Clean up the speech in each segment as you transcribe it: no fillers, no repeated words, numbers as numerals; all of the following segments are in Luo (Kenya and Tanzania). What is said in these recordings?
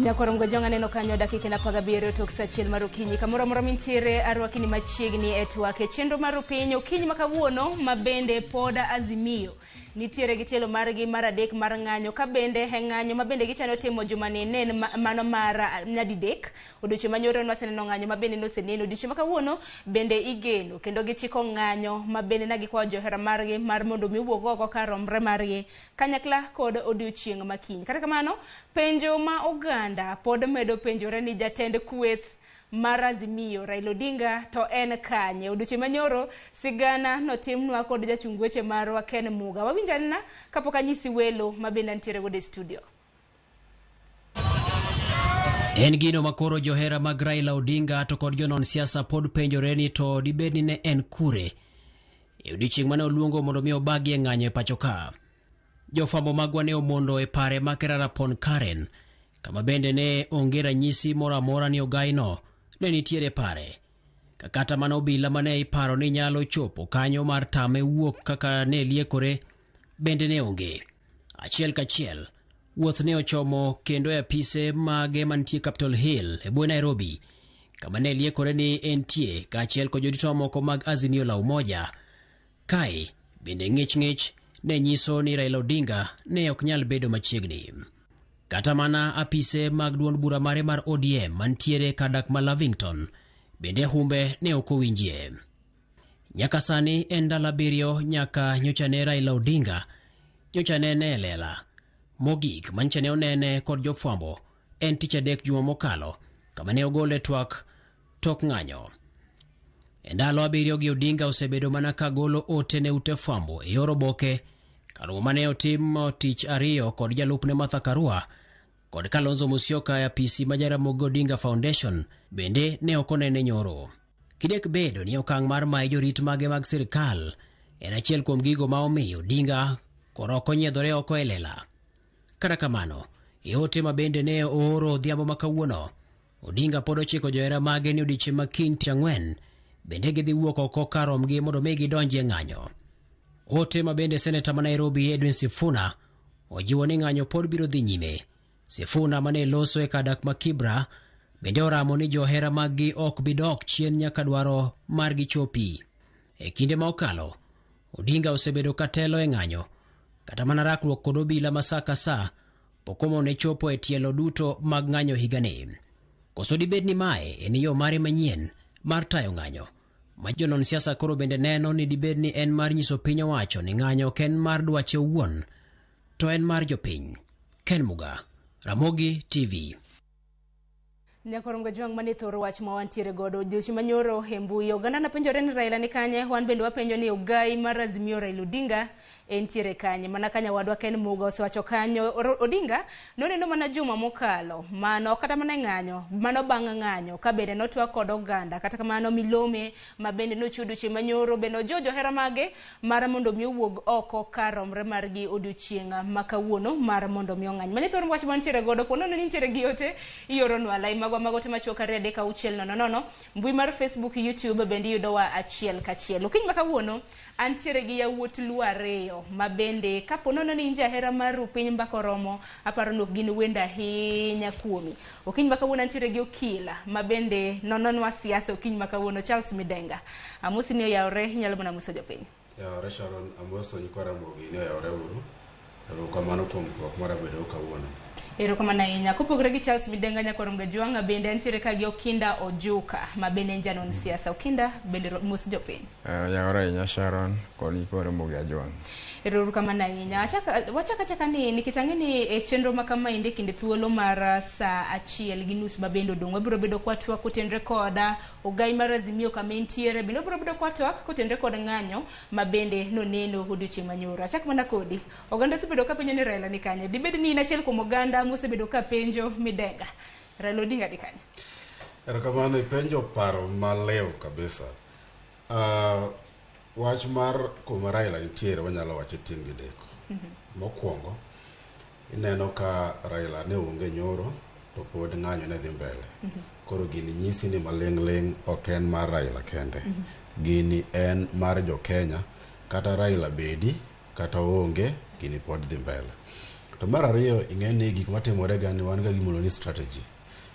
Nyakorom Gojong aneno kanyo dakika en 17 tok saa 1 mar okinyi. Kamoro amora mintiere arwaki ni machiegni e twak e chenro mar piny okinyi ma kawuono ma bende pod Azimio nitiere gi tielo margi mar adek mar ng'anyo ka bende e ng'anyo ma bende gichano timo jumani ne en mano mar nyadidek. Odiochieng' manyoro ne waseneno ng'anyo ma bende noseneno. Odiochieng' ma kawuono bende igeno kendo gichiko ng'anyo ma bende ne gikwayo johera margi mar mondo mi owuog oko kar romre margi kanyakla kod odiochieng' ma kiny. Kata kamano, penjo ma oganda pod medo penjore ni jatend kweth mar Azimio Raila Odinga to en kanye? Odiochieng' manyoro sigana notimnwa kod jachung weche marwa Ken Muga. Wawinj anena kapok anyisi welo ma bende antiere godo e studio. En gino ma koro johera mag Raila Odinga to kod jonon siasa pod penjore ni to dibed ni ne en kure e odiechieng' mane oluongo mondo mi obagie ng'anyo e pacho ka. Jofwambo magwa ne omondo e pare ma Kerarapon Karen, kama bende ne onge ranyisi moro amora ni ogaino ne nitiere pare. Ka kata mana obila mane iparo ni nyalo chopo kanyo mar tame wuok kaka ne liekore bende ne onge. Achiel kachiel, wuoth ne ochomo kendo e apise mage mantie Capitol Hill e bwo Nairobi, kama ne liekore ni entie kaachiel kod jodito mamoko mag Azimio la Umoja. Kae bende ng'ich ng'ich ne nyiso ni Raila Odinga ne ok nyal bedo machiegni. Kata mana apise mag duond bura mare mar ODM mantiere kar dak ma Lavington bende humbe ne ok owinjie. Nyaka sani en ndalo 7 nyaka nyocha ne Raila Odinga nyocha nene e lela. Mogik manyicha ne onene kod jofwambo en tich adek juma mokalo kama ne ogole twak tok ng'anyo. E ndalo 7 gi Odinga osebedo mana ka golo ote ne ute fwambo e yor oboke kaluwo mane otim tich ariyo kod jalupne Martha Karua kod Kalonzo Musyoka e apisi ma Jaramogi Odinga Foundation bende ne ok onene nyoro. Kidek bedo ni okang' mar maye jorit mage mag sirkal en achiel kuom gigo ma omiyo Odinga koro ok onyiedhore oko e lela. Kata kamano, e ote ma bende ne ooro odhiambo ma kawuono, Odinga pod ochiko johera mage ni odiechieng' ma kiny tich ang'wen bende gidhi wuok oko kar romgi mondo mi gidonji e ng'anyo. Ote ma bende seneta ma Nairobi Edwin Sifuna ojiwo ni ng'anyo pod biro dhi nyime. Sifuna mane loso e kar dak ma Kibra bende oramo ni johera maggi ok bi dok chien nyaka dwaro margi chopi. E kinde ma okalo, Odinga osebedo ka telo e ng'anyo kata mana rakruok kod obila ma sa ka sa pok omone chopo e tielo duto mag ng'anyo higani. Koso dibed ni mae en yo mare manyien mar tayo ng'anyo ma jonon siasa koro bende neno ni dibed ni en mar nyiso piny owacho ni ng'anyo ok en mar dwache owuon to en mar jopiny. Ken Muga, Ramogi TV. Nyakorom Gajwang' mane thoro wach ma wantiere godo odiochieng' manyoro e mbui. Oganda napenjore ni Raila ni kanye, wan bende wapenjo ni ogai mar Azimio Raila Odinga entiere kanye. Mana ka nyawadwa Ken Muga osewacho kanyo, Odinga noneno mana juma mokalo, mano kata mana e ng'anyo, mano bang' ng'anyo ka bende notwak kod oganda. Kata kamano milome ma bende nochiwo odiochieng' manyoro bende ojiwo johera mage mar mondo mi owuog oko kar romre margi odiochieng' ma kawuono mar mondo mi ong'any. Mani thoro wach mantiere godo, po nono ni nitiere gi ote, ioronwa lai magwa mag ote machuok 2 3 6 0 0, mbui mar Facebook, YouTube bende iyudowa achiel kachiel. Okinyi ma kawuono antiere gi yawuot Luo ariyo ma bende kapo nono ni in jahera mar ru piny mbaka oromo, aparo ni ok gin wendo ahinya kuomi. Okinyi ma kawuono antiere gi okila ma bende nononwa siasa okinyi ma kawuono, Charles Midenga. Amosi ni oyawore, inyalo mana moso jopiny. Oyawore Sharon, amoso nyikwa Ramogi ni oyawore uru. Erokamano kuom twak mar abedo kawuono. Erokamano ahinya. Kopogore gi Charles Midenga Nyakorom Gajwang', bende antiere ka gi Okinda Ojuka ma bende en janon siasa. Okinda, bende mos jopiny. Oyawore ahinya Sharon kod nyikwa Ramogi Ajwang'. Erokamano ahinya. Wachak achaka ni nikech ang'e ni e chenro ma kama endi e kinde thuolo mar saa 1:30 ma bende odong', wabiro bedo kwatwak kotenre kod ogai mar Azimio kama entiere, bende wabiro bedo kwatwak kotenre kod ng'anyo ma bende noneno odiochieng' manyoro. Achak mana kodi. Oganda osebedo ka penjo ni Raila ni kanye. Dibed ni in achiel kuom oganda mosebedo ka penjo Midenga. Raila Odinga ni kanye? Erokamano, ipenjo paro malew kabisa. Wach mar kuma Raila nitiere wanyalo wache tieng' didek. Mokwongo, ineno ka Raila ne onge nyoro to pod ng'anyo ne dhi mbele. Koro gini nyisi ni maling' ling' ok en mar Raila kende. Gini en mar jo Kenya, kata Raila bedi kata oonge, gini pod dhi mbele. To mar ariyo, ing'e ni gik matimore ga ni wan ga gimoro ni strategy.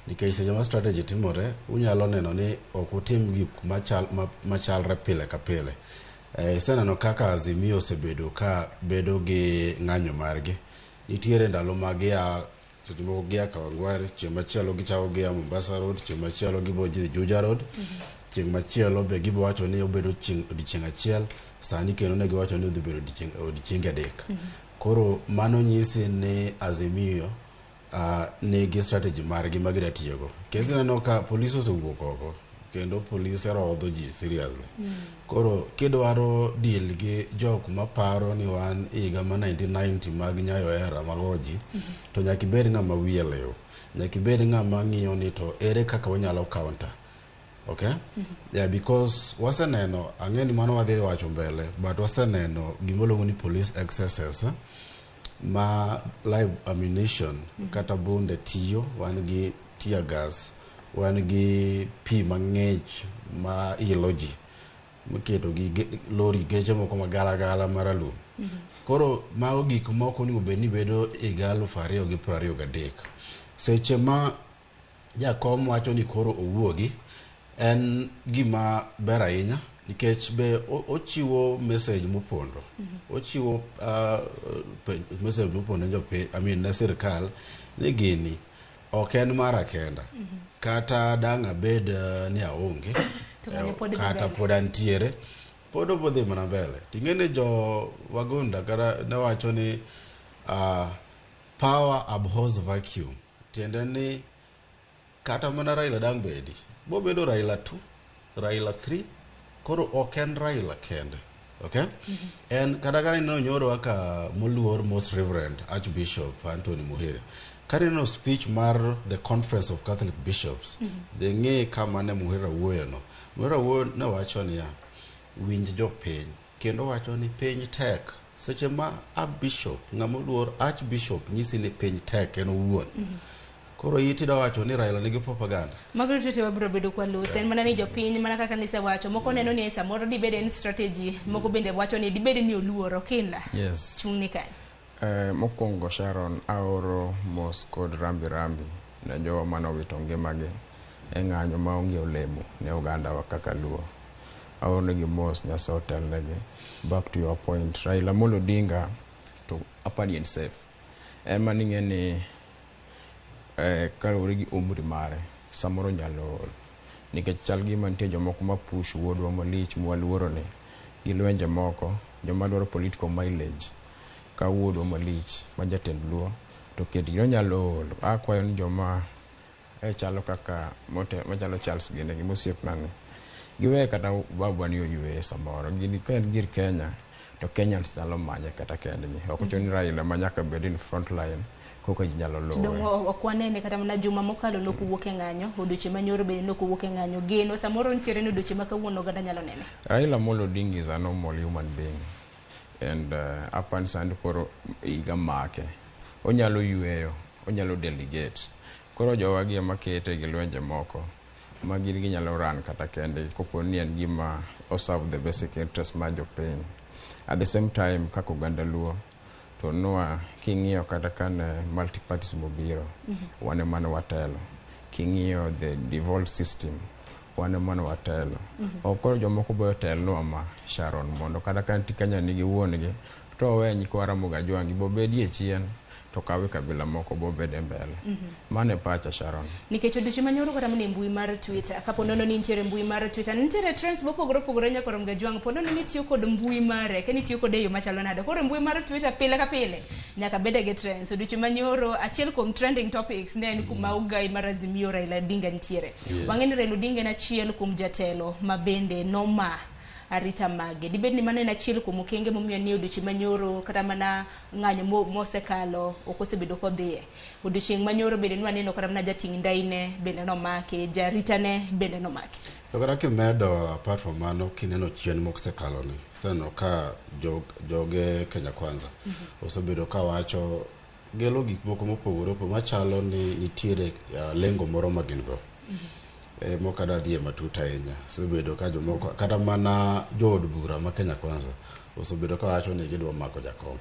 Nikech seche ma strategy timore, unyalo neno ni ok utim gik machalre pile ka pile. Iseneno kaka Azimio osebedo ka bedo gi ng'anyo margi. Nitiere ndalo ma gia seche moko gia Kawangware, chieng' machielo gichako gia Mombasa Road, chieng' machielo gibo dhi Juja Road, chieng' machielo be gibo wacho ni obedo chieng' odiochieng' achiel, sani kendo ne giwacho ni odhi bedo odiochienge adek. Koro mano nyisi ni Azimio nigi strategy margi ma gida tiyogo. Kendo ineno ka polis osewuok oko kendo polise rodho ji seriously. Koro kidwaro deal gi jok maparo ni wan higa ma 1990 mag Nyayo era mago ji, to nyaka ibed ng'ama wiye liw. Nyaka ibed ng'ama ng'iyo ni to ere kaka wanyalo counter. Okay? Yeah, because waseneno, ang'e ni mano wadhi wacho mbele, but waseneno gima ni police excesses ma live ammunition kata bunde tiyo, wan gi tear gas, wan gi pi mang'ich ma ilo ji miketo gi lori geche moko magalagala maralum. Koro mago gik moko onego bed ni bedo higa 2023. Seche ma jakom wacho ni koro owuogi, en gima ber ahinya nikech be ochiwo message mopondo. Ochiwo message mopondo ne jopiny, I mean ne sirkal ni gini ok en mara kenda. Kata dang' abed ni aonge, To ng'anyo pod dhi kata mbele. pod antiere, pod obodhi mana mbele. Ting'e ni jo wagunda kata ne wacho ni power abhors vacuum. Tiende ni kata mana Raila dang' bedi, bobedo Raila 2, Raila 3, koro ok en Raila kende. Okay? En kata ka ineno nyoro kaka moluor Most Reverend Archbishop Anthony Muhere. Ka ineno speech mar the Conference of Catholic Bishops, dhi ng'i kama ne Muhera wuoyo no. Muhera wuoyo ne wacho niya, winj jopiny, kendo wacho ni piny tek. Seche ma a bishop, ng'ama oluor Archbishop nyisi ni piny tek en owuon. Koro iti wacho ni Raila nigi propaganda. Mago duto te wabiro bedo kwa lose. En mana ni jopiny mana kaka nisewacho, moko neno ni samoro dibed en strategy, moko bende wacho ni dibed ni oluoro. Kinla. Yes. Chung' ni kanye. Mokwongo Sharon, aoro mos kod rambi rambi ne jowa manowito ngimagi e ng'anyo maonge olemo ne ogandawa kaka Luo. Aoro negi mos, Nyasaye otelnegi. Back to your point, Raila Amolo Odinga to apani en safe. En mana ing'e ni kaluwore gi umri mare, samoro nyalo ol. Nikech chal gima nitie jomoko ma push wuodwa malich mwaluoro ni gi lwenje moko, joma dwaro political mileage ka wuodwa malich ma jatend Luo to ketgi onyalo olo. Akwayo ni joma chalo kaka machalo Charles gini gi mosiepna ni giwe kata babwa ni oyueye samoro. Gini ka en gir Kenya to Kenyans nyalo manye kata kendgi. Ok ochuno ni Raila ma nyaka bed in front line koka ji nyalo To dong' luwe. ok wanene kata mana juma mokalo nokowuok e ng'anyo, odiochieng' manyoro bende nokowuok e ng'anyo. Geno samoro nitiere ni odiochieng' ma kawuono oganda nyalo nene. Raila Amolo Odinga is a normal human being and apani sani koro higa make. Onyalo yueyo, onyalo delegate. Koro jowagi ema kete gi lwenje moko ma gin ginyalo run kata kendgi kopo ni en gima o serve the basic interest mar jopiny. At the same time kaka oganda Luo to nwa king'iyo kata kane multipartyism obiro, wan ema ne watelo. King'iyo the devolved system, wan ema ne watelo. Ok koro jomoko boyo telnwa ma Sharon mondo kata ka nitie Kenya nigi wuon gi to owe nyikwa Ramogi Ajwang' bobedie chien to kawe kabila moko bobed e mbele. Mano e pacha Sharon. Nikech odiochieng' manyoro kata mana e mbui mar Twitter, kapo nono ni nitiere mbui mar Twitter, nitiere trends mopogore opogore nyaka Ramogi Ajwang', po nono ni itiyo kod mbui mare, kendo itiyo kode e yo machalo nade. Koro e mbui mar Twitter pile ka pile nyaka bede gi trends. Odiochieng' manyoro achiel kuom trending topics ne en kuma ogai mar Azimio Raila Odinga nitiere. Yes. Wang'e ni Raila Odinga en achiel kuom jatelo ma bende noma arita mage. Dibed ni mano en achiel kuom okenge momiyo ni odiochieng' manyoro kata mana ng'anyo mosekalo ok osebedo kodhiye. Odiochieng' manyoro bende nwaneno kata mana jating' ndaine bende nomaki, jaritane bende nomaki. To kata kimedo apart from mano, kineno chien mosekalo ni, iseneno ka joge Kenya Kwanza osebedo ka wacho gelo gik moko mopogore opogore machalo ni nitiere lengo moro ma gin go. Mok adwa dhiye matut ahinya. Osebedo ka jomoko kata mana jood bura ma Kenya Kwanza osebedo ka wacho ni gidwa mako jakom.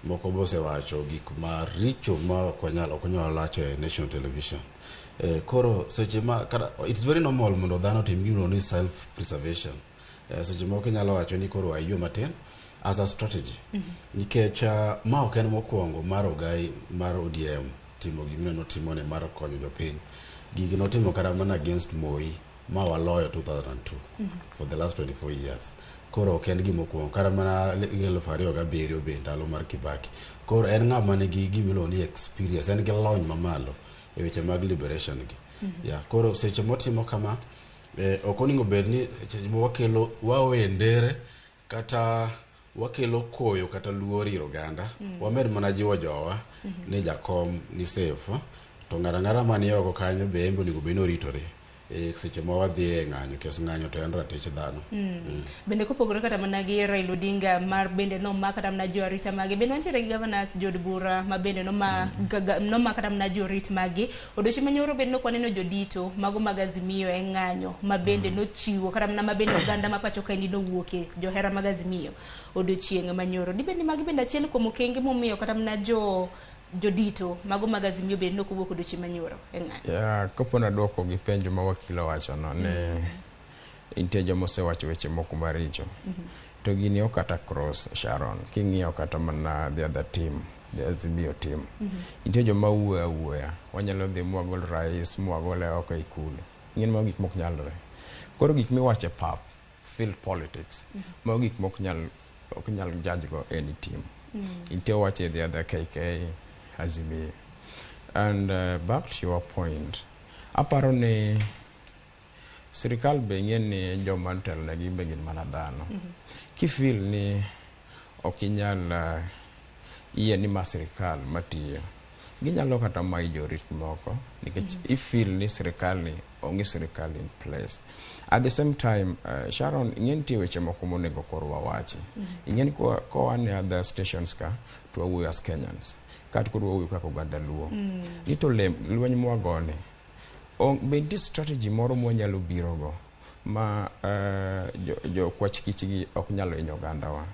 Moko be osewacho gik maricho ma ok wanyal ok wanyal wacho e national television. Koro seche ma kata it's very normal mondo dhano otim gimiluongo ni self preservation. Seche moko inyalo wacho ni koro ayie matin as a strategy. Nikech ma ok en mokwongo mar ogai mar ODM timo gima notimone mar konyo jopiny. Gigi notimo kata mana against Moi ma waloyo 2002 for the last 24 years. Koro ok en gima okwongo kata mana 2007 be ndalo mar Kibaki. Koro en ng'ama nigi gimiluongo ni experience, en gi lony mamalo e weche mag liberation gi. Yeah, koro seche motimo kama ok onego bed ni seche wakelo waoye ndere kata wakelo koyo kata luor ir oganda. Wamed mana jiwo jowa ni jakom ni safe to ng'ato ang'ata mani oko kanyo be en be onego bed ni oritore e seche ma wadhi e ng'anyo nikech ng'anyo to en ratich dhano. Bende kopogore kata mana gi Raila Odinga mar bende nomak kata mana jo arita mage, bende wantiere gi governors, jood bura ma bende nomak kata mana jorit maggi. Odiochieng' manyoro bende nok waneno jodito mago mag Azimio e ng'anyo ma bende nochiwo kata mana ma bende oganda ma pacho kaendi nowuoke johera mag Azimio odiochieng' manyoro. Dibed ni magi bende achiel kuom okenge momiyo kata mana jo jodito mago mag Azimio bende nok owuok odiochieng' manyoro e ng'anyo? Ya, kapo naduoko gi penjo ma wakil owachono ni nitie joma osewacho weche moko maricho. To gini ok kata cross Sharon, king'iyo kata mana the other team, the Azimio team. Nitie joma wuoyo awuoya, wanyalo dhi mwagol rais, mwagole oko e ikulu. Ing'e ni mago gik mok nyalre. Koro gik miwacho e pap, field politics, mago gik mok nyal ok nyal judge go any team. Nitie wacho e the other KK, Azimio. And back to your point, aparo ni sirikal be ng'e ni joma otelonegi be gin mana dhano. Kifeel ni ok inyal yie ni ma sirikal matiyo, ginyalo kata mayi jorit moko nikech ifeel ni sirikal ni onge sirikal in place. At the same time, Sharon, ing'e nitie weche moko monego koro wawachi. Ing'e ni kowa ne other stations ka, to wawuoyo as Kenyans. Kata koro wawuoyo kaka oganda Luo. Ni to lweny mwagoni, be nitie strategy moro mwanyalo birogo ma jo kwach kich gi ok nyalo hinyo ogandawa.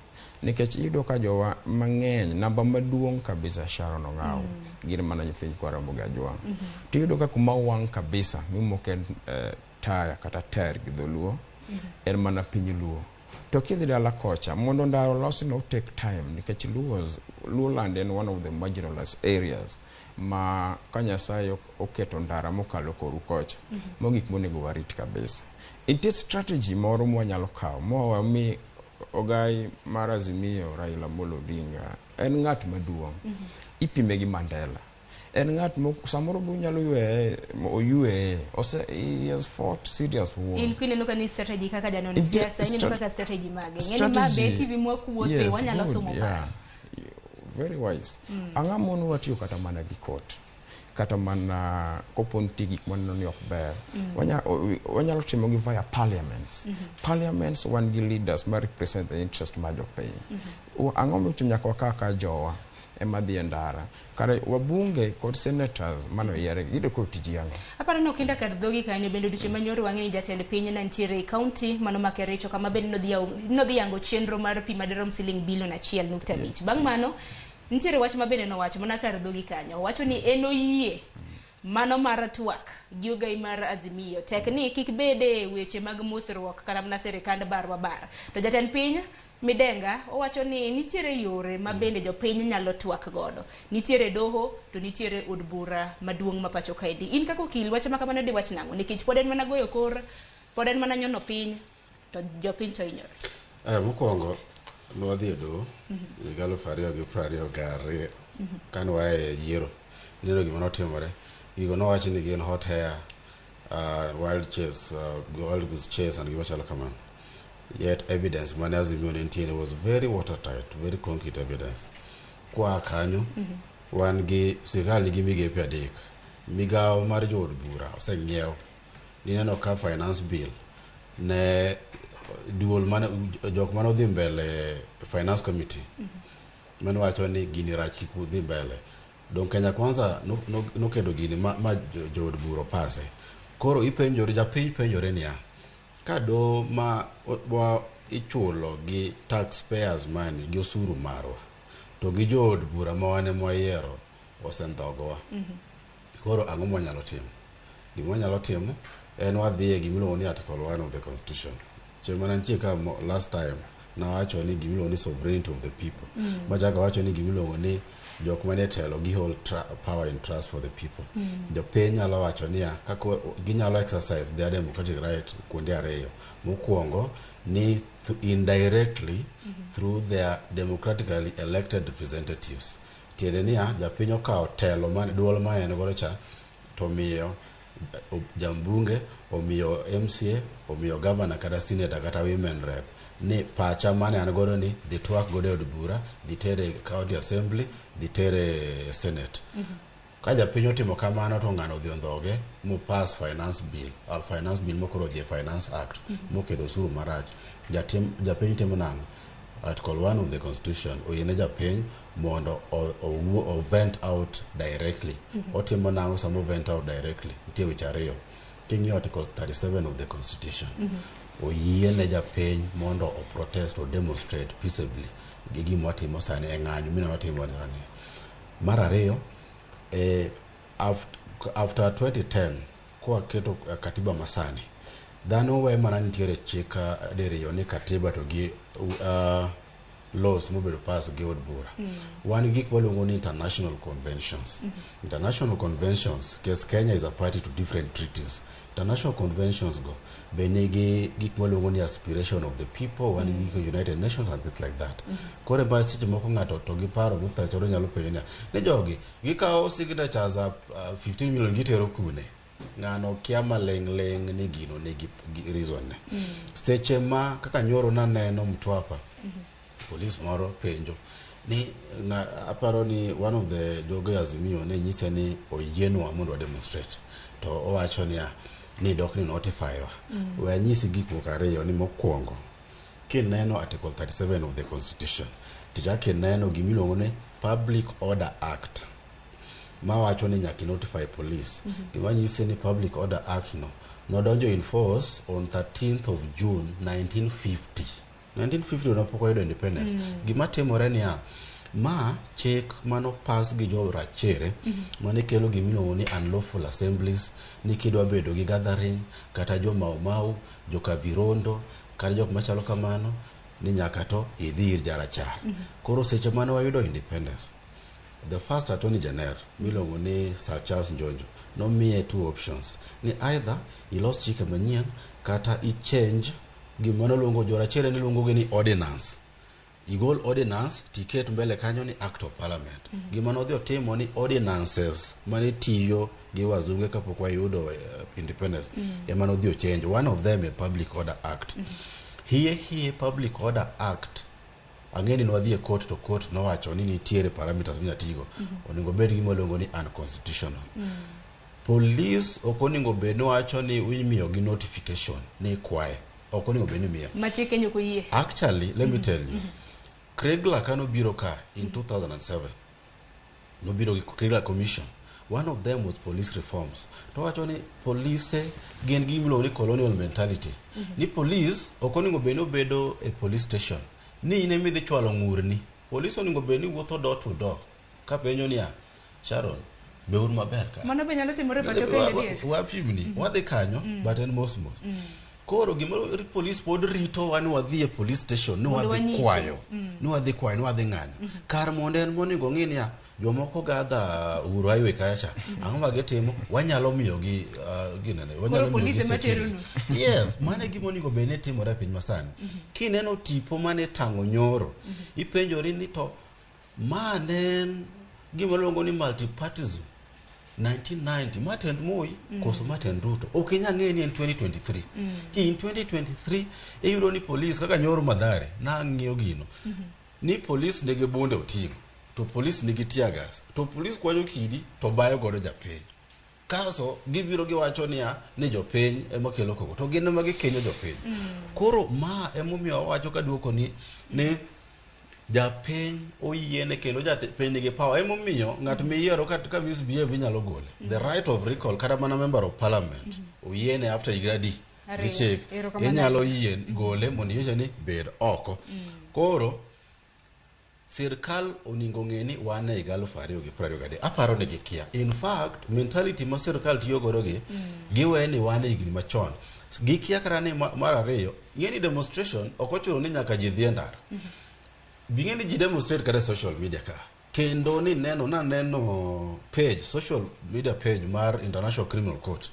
Nikech iyudo ka jowa mang'eny, namba maduong' kabisa Sharon Ong'aw, gin mana nyithind kwa Ramogi Ajwang'. To iyudo ka kuma wang' kabisa mimoke taya kata ter gi dholuo, en mana piny Luo. To kidhi dala kocha, mondo ndara olosi no take time, nikech Luo land en one of the marginalized areas ma ka Nyasaye oketo ndara mokalo koru kocha, mogik monego warit kabisa. Nitie strategy moro mwanyalo kawo mwa mi ogai mar Azimio Raila Amolo Odinga en ng'at maduong'. Ipime gi Mandela. En ng'at mo samoro be unyalo yweye oyweye ose he has fought serious wars. In kineno ka ni strategy kaka janon siasa, ineno kaka strategy mage? Ng'eni ma be TV mwakuothe Yes, wanyalo good, somo yeah. pas. Very wise. Ang'o mono watiyo kata mana gi court? Kata mana kopo nitie gik maneno ni ok ber. Wanyalo timo gi via parliaments. Parliaments wan gi leaders ma represent the interest mar jopiny. Ang'o mochuno nyaka wakaw ka jowa ema dhi e ndara? Kare wabunge kod senators manoyier gi giyudo koro tijgi ang'o? Aparo ni okinda kar dhogi kanyo bende odiochieng' manyoro wang'e ni jatend piny ne nitiere e kaunti mano ma Kericho kama bende nodhi yango chenro mar pi madirom siling bilion 1.5. Bang' mano nitiere wach ma bende nowacho mana kar dhogi kanyo. Owacho ni en oyie mano mar twak gi ogai mar Azimio. Tek ni kik bede weche mag mosruok kata mana sirikand barwa bar. To jatend piny Midenga owacho ni nitiere yore ma bende jopiny nyalo twak godo. Nitiere doho to nitiere od bura maduong' ma pacho kaendi. In kaka okil wach ma kamano diwach nang'o? Nikech pod en mana goyo kor, pod en mana nyono piny to jopiny to hinyore. Mokwongo nwadhi e doho higa 2022 kane waa e yiero. Ineno gima notimore. Gigo nowach ni gin hot air, wild chase, wild goose chase and gima chalo kamano. Yet evidence mane Azimio ne nitiere was very watertight, very concrete evidence. Kwa kanyo, wan gi sirkal nigi migepe adek. Migawo mar jood bura oseng'iew. Nineno ka finance bill ne duol mane jok mane odhi mbele finance committee mane wacho ni gini rach kik udhi mbele. Dong Kenya Kwanza noketo gini ma jood bura opase. Koro ipenjori, japiny penjore niya, ka do ma wa ichulo gi taxpayers money gi osuru marwa To gi jood bura ma wan ema wayiero osendhogowa. Koro ang'o mwanyalo timo? Gima wanyalo timo en wadhi e gimiluongo ni Article 1 of the Constitution. Chieng' mane antie ka last time nawacho ni gimiluongo ni sovereignty of the people. Machako awacho ni gimiluongo ni jok manie telo gi hold power in trust for the people. Jopiny nyalo wacho niya, kaka ginyalo exercise their democratic right kuonde ariyo. Mokwongo ni indirectly through their democratically elected representatives. Tiende niya, japiny okawo telo man duol ma en godo cha to miyo jambunge, omiyo MCA, omiyo governor kata senator kata women rep ni pacha mane an godo ni dhi twak godo e od bura, dhi tere county assembly, dhi tere senate. Ka japiny otimo kamano to ng'ano odhi ondhoge mopass finance bill, finance bill mokoro odhi e finance act moketo osuru marach. Japiny timo nang'o? Article 1 of the Constitution oyiene japiny mondo o vent out directly. Otimo nang'o sama o vent out directly? Nitie weche ariyo. King'iyo Article 37 of the Constitution, oyiene japiny mondo o protest o demonstrate peaceably gi gima watimo sani e ng'anyo mineno watimo sani. Mar ariyo, after 2010 kwaketo katiba masani, dhano we mana nitiere chik diriyo ni katiba to gi laws mobedo pass gi od bura. Wan gi gik waluongo ni international conventions. International conventions, case Kenya is a party to different treaties. International conventions go be nigi gik waluongo ni aspiration of the people, wan gi gik United Nations and things like that. Koro ema seche moko ng'ato to gi paro mothachore nyalo penjo niya, ni jogi gikawo signatures 15 million gitero kune? Ng'ano kia maling' ling' ni gino nigi reason ne. Seche ma kaka nyoro naneno Mtwapa, polis moro penjo ni aparo ni one of the jogo Azimio ne nyise ni oyienwa mondo wa demonstrate to owacho niya ni dok ni notify wa. We anyisi gik moko ariyo ni mokwongo kineno Article 37 of the Constitution tichako ineno gimiluongo ni Public Order Act mawacho ni nyaka notify police. Gima nyisi ni Public Order Act no nodonjo in force on 13th of June 1950. 1950 no pok wayudo independence. Gima timore niya, ma chik mano pass gi jo rachere mane kelo gimiluongo ni unlawful assemblies, ni kidwa bedo gi gathering kata jo Mau Mau, jo Kavirondo kata jok machalo kamano ni nyaka to idhi ir jarachar. Koro seche mane wayudo independence, the first Attorney General miluongo ni Sir Charles Njonjo nomiye two options ni either ilos chike manyien kata i change gima noluongo jorachere ne luongo gi ni ordinance, igol ordinance tiket mbele kanyo ni act of parliament. Gima nodhi otimo ni ordinances mane tiyo gi wazunge kapok wayudo independence ema nodhi ochange. One of them a Public Order Act. Hie hie Public Order Act ang'e ni nwadhi e court to court nowacho ni nitiere parameters minya tigo. Onego bed gima iluongo ni unconstitutional. Police ok onego bed ni wacho ni imiyogi notification ni ikwaye, ok onego bed ni imiyo. Ma chik Kenya ok oyie. Actually, let me tell you, Kriegler kanobiro ka in 2007, nobiro gi Kriegler Commission. One of them was police reforms. To wacho ni polise gin gimiluongo ni colonial mentality, ni police ok onego bed ni obedo e police station ni in ema idhi chwalo ng'urni. Police onego bed ni wuotho door to door kapenjo niya, Sharon, be un maber ka? Mano be nyalo timore e pacho Kenya adier? Wapimni wadhi kanyo, but en mos mos. Koro gima police pod rito wa ni wadhi e police station ni mondo wadhi wanyise. Kwayo ni wadhi kwayo ni wadhi ng'anyo kar mondo en monego ong'i niya jomoko gadha Uhuru Highway kacha ang'o ma gitimo, wanyalo miyogi ginene wanyalo Koro miyogi polise ema security. teronu. Yes, mano e gima onego bed ni timore e piny masani. Kineno tipo mane tang'o nyoro, ipenjori ni to ma ne en gima luongo ni multipartism 1990 ma tend Moi koso ma tend Ruto? Ok inyal ng'e ni en 2023. In 2023 iyudo ni polis kaka nyoro Mathare nang'iyo gino ni polis nigi bunde oting'o to polis nigi tear gas to polis kwanyo kidi to bayo godo japiny kaso gibiro giwacho niya ni jopiny ema kelo koko to gin ema gikenyo jopiny. Koro ma emomiyo awacho kaduoko ni japiny oyiene kendo japiny nigi power. Emomiyo ng'at miyiero ka misbehave inyalo gole, the right of recall. Kata mana member of parliament oyiene after higni adi gi Ariyo. chik Erokamano. inyalo yie gole mondo inyise ni bed oko. Koro Sirkal oningo ng'e ni wan e higa 2023. Aparo ni gikia. In fact, mentality ma sirkal tiyo godo gi, giwe ni wan e higni machon. Gikia kata ni mar ariyo, ing'e ni demonstration ok ochuno ni nyaka ji dhi e ndara. Bing'e ni ji demonstrate kata e social media ka. Kendo ni neno naneno page, social media page mar International Criminal Court.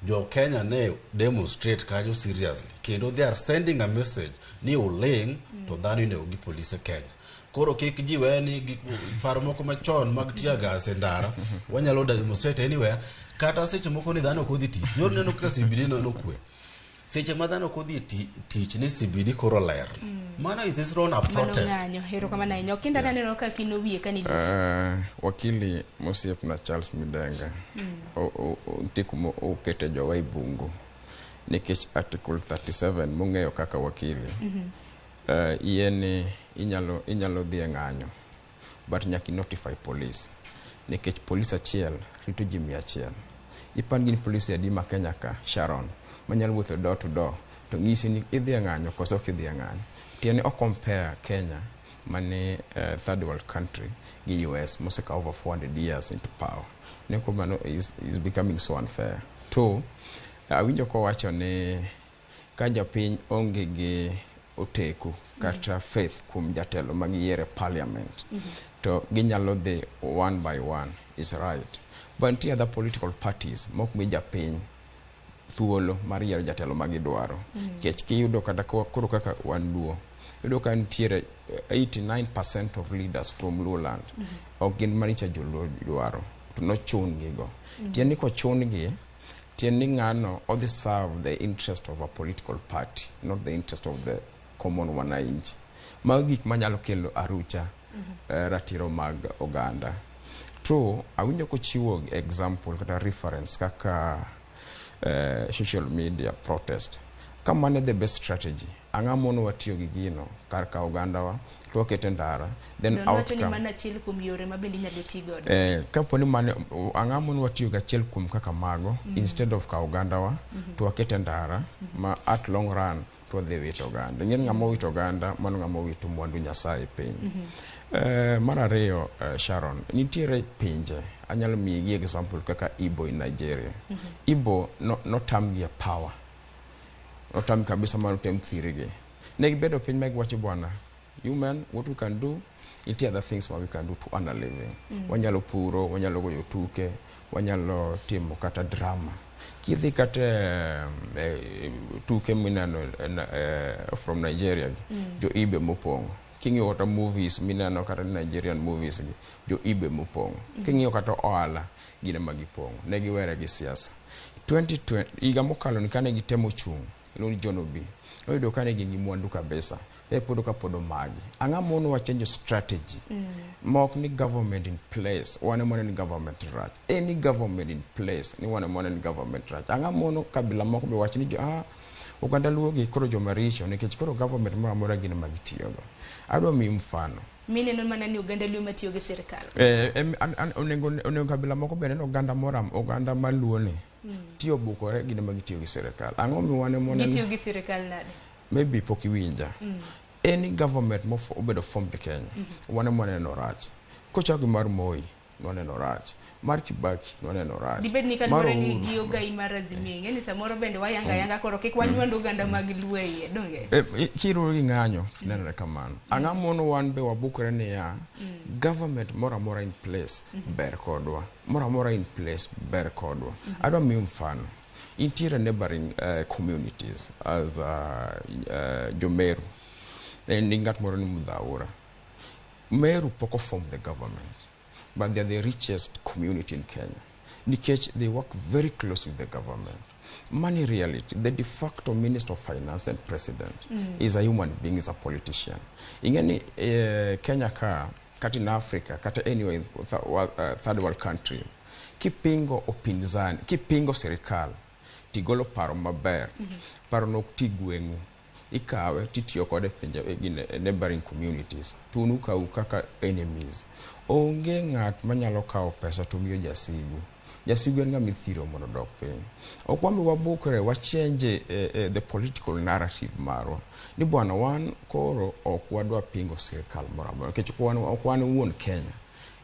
Jo Kenya ne demonstrate kanyo seriously. Kendo they are sending a message ni uling to dhano inego gi polise Kenya. Koro kik ji we ni gik paro moko machon mag tear gas e ndara wanyalo demonstrate anywhere kata seche moko ni dhano ok odhi tich. Nyoro neno kaka CBD no nokwe. Seche ma dhano ok odhi tich ni CBD koro ler. Mano is this not a Mano protest. ng'anyo. Erokamano ahinya. Okinda naneno ka kino wiye ka nilosi. Wakili mosiepna Charles Midenga nitie kuma okete jowa e bungu nikech article 37 mong'eyo kaka wakili yie ni inyalo dhi e ng'anyo but nyaka i notify police nikech police achiel rito ji 100. Ipan gin polise adi ma Kenya ka, Sharon, manyalo wuotho door to door to ng'isi ni idhi e ng'anyo koso ok idhi e ng'anyo. Tiende o compare Kenya mane third world country gi US mosekawo over 400 years into power. Ne ko mano is becoming so unfair. Two, awinjo kowacho ni ka japiny onge gi oteku kata faith kuom jatelo ma giyiero e parliament to ginyalo dhi one by one is right. But nitie other political parties mok mi japiny thuolo mar yiero jatelo ma gidwaro. Nikech kiyudo kata koro kaka wan Luo, iyudo ka nitiere 89% of leaders from Luoland ok gin manicha joluo dwaro to nochun gi go. Tiende ni kochun gi, tiende ni ng'ano odhi serve the interest of a political party, not the interest of the common wananchi. Mago gik manyalo kelo arucha ratiro mag oganda. Two, awinjo kochiwo example kata reference kaka social media protest. Ka mano the best strategy, ang'o mono watiyo gi gino kar kawo ogandawa to wakete ndara, then Don wacho ni outcome mano achiel kuom yore ma bende inyalo ti godo. Kapo ni mano ang'o mono watiyo gi achiel kuom kaka mago instead of kawo ogandawa to wakete ndara ma at long run to wadhi wito oganda. Ing'e ni ng'ama owito oganda mano ng'ama owito mwandu Nyasaye e piny. Mar ariyo, Sharon, nitiere pinje anyalo miyi gi example kaka Igbo in Nigeria. Igbo no, notamgi e power. Notam kabisa manotem thirgi. Ne gibedo piny ma giwacho bwana, human what we can do nitie other things ma we can do to earn a living. Wanyalo puro, wanyalo goyo tuke, wanyalo timo kata drama. Kidhi kata tuke mineno from Nigeria gi, jo Ibe mopong'o. King'iyo kata movies mineno kata Nigerian movies gi, jo Ibe mopong'o. King'iyo kata ohala, gin ema gipong'o. Ne giwere gi siasa. 2020 higa mokalo ni kane gitemo chung' iluongo ni John Obi noyudo kane gin gi mwandu kabisa e pod ka pod omagi. Ang'o mono wa change strategy ma ok ni government in place wan ema ni government rach any government in place ni wan ema ni government rach. Ang'o mono kabila moko be wach ni jo oganda Luo gi koro joma richo nikech koro government moro amora gin ema gitiyogo. Adwa miyi mfano. Mineno mana ni oganda Luo matiyo gi sirkal. Onego kabila moko bende ni oganda moro oganda maluo ni tiyo bukore gin ema gitiyo gi sirkal. Ang'o mi wan ema Gitiyo gi sirkal nade? Maybe pok iwinja. Any government mobedo formed e Kenya, wan ema waneno rach. Kochako gi mar Moi, nwaneno rach. Mar Kibaki, nwaneno rach. Dibed ni Mar kaluwore ni Uhuru. gi ogai mar Azimio, ing'e ni samoro bende wayanga yanga koro kik wanywand oganda mag Luo e iye, donge? Kiruwo gi ng'anyo, nenore kamano. Ang'o mono wan be wabukre niya, government moro amora in place ber kodwa. Moro amora in place ber kodwa. Adwa miyi mfano. Intiere neighboring communities as Jomeru. Ni ng'at moro ni Mudhaura. Meru pok form the government, but they are the richest community in Kenya. Nikech they work very close with the government. Money reality, the de facto minister of finance and president is a human being, is a politician. Ing'e Kenya ka, kata in Africa, kata anywhere in third world country, kipingo upinzani, kipingo sirikal, tigolo paro maber, paro no ok ti gweng'u, ikawe titiyo kode e pinje e neighboring communities, to un ukau kaka enemies. Onge ng'at manyalo kawo pesa to miyo jasigu. Jasigu en ng'ama ithiro mondo odok piny. Ok wambi wabukre wachange the political narrative marwa. Ni bwana wan koro ok wadwa pingo sirikal moro amora nikech ok wan wuon Kenya.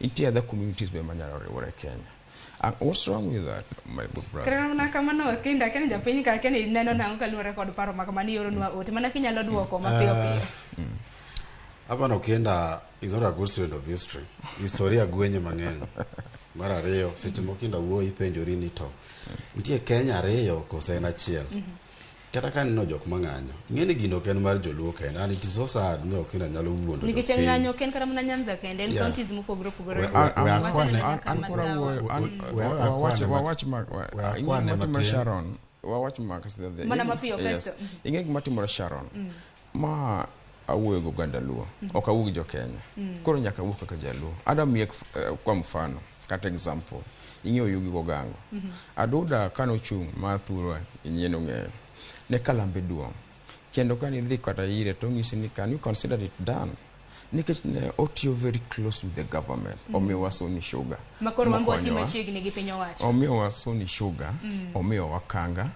Nitie other communities be manyalo riwore e Kenya. What's wrong with that, my good brother? Kata mana kamano kinda kene japiny ka kene neno nang'o kaluwore kod paro ma kamano ioronwa ote mana kinyalo duoko mapiyo piyo. Apano Kinda is not a good student of history. Historia gwenye mang'eny. Mar ariyo, seche moko Kinda wuoyo ipenjori ni to nitie Kenya ariyo kose en achiel. Kata ka aneno jok mang'anyo, ing'e ni gino ok en mar joluo kende and it is so sad ni Okinda nyalo wuondo Nikech jopiny. ng'anyo ok en kata mana Nyanza kende, en counties mopogore opogore. We akwane- Waseneno An koro Masawa. awuoyo, We wawach ma we ing'e akwane gima timore matin. Sharon, wawach ma kasi Mana mapiyo yes. kasto. Ing'e gima timore Sharon. Ma awuoyo gi oganda Luo, ok awuo gi jo Kenya. Koro nyaka awuo kaka jaluo. Adwa miye kwa mfano kata example. Ing'e Oyugi Gogango. Aduda kanochung' ma thurwa inyien ong'eyo. Ne kalambe duong'. Kendo kane idhi kata ire to onyisi ni can you consider it done? Nikech ne otiyo very close with the government. Omiyowa Sony Sugar. Ma koro wan be wati Mokonyowa. machiegni gi piny owacho. Omiyowa Sony Sugar, omiyowa Kanga.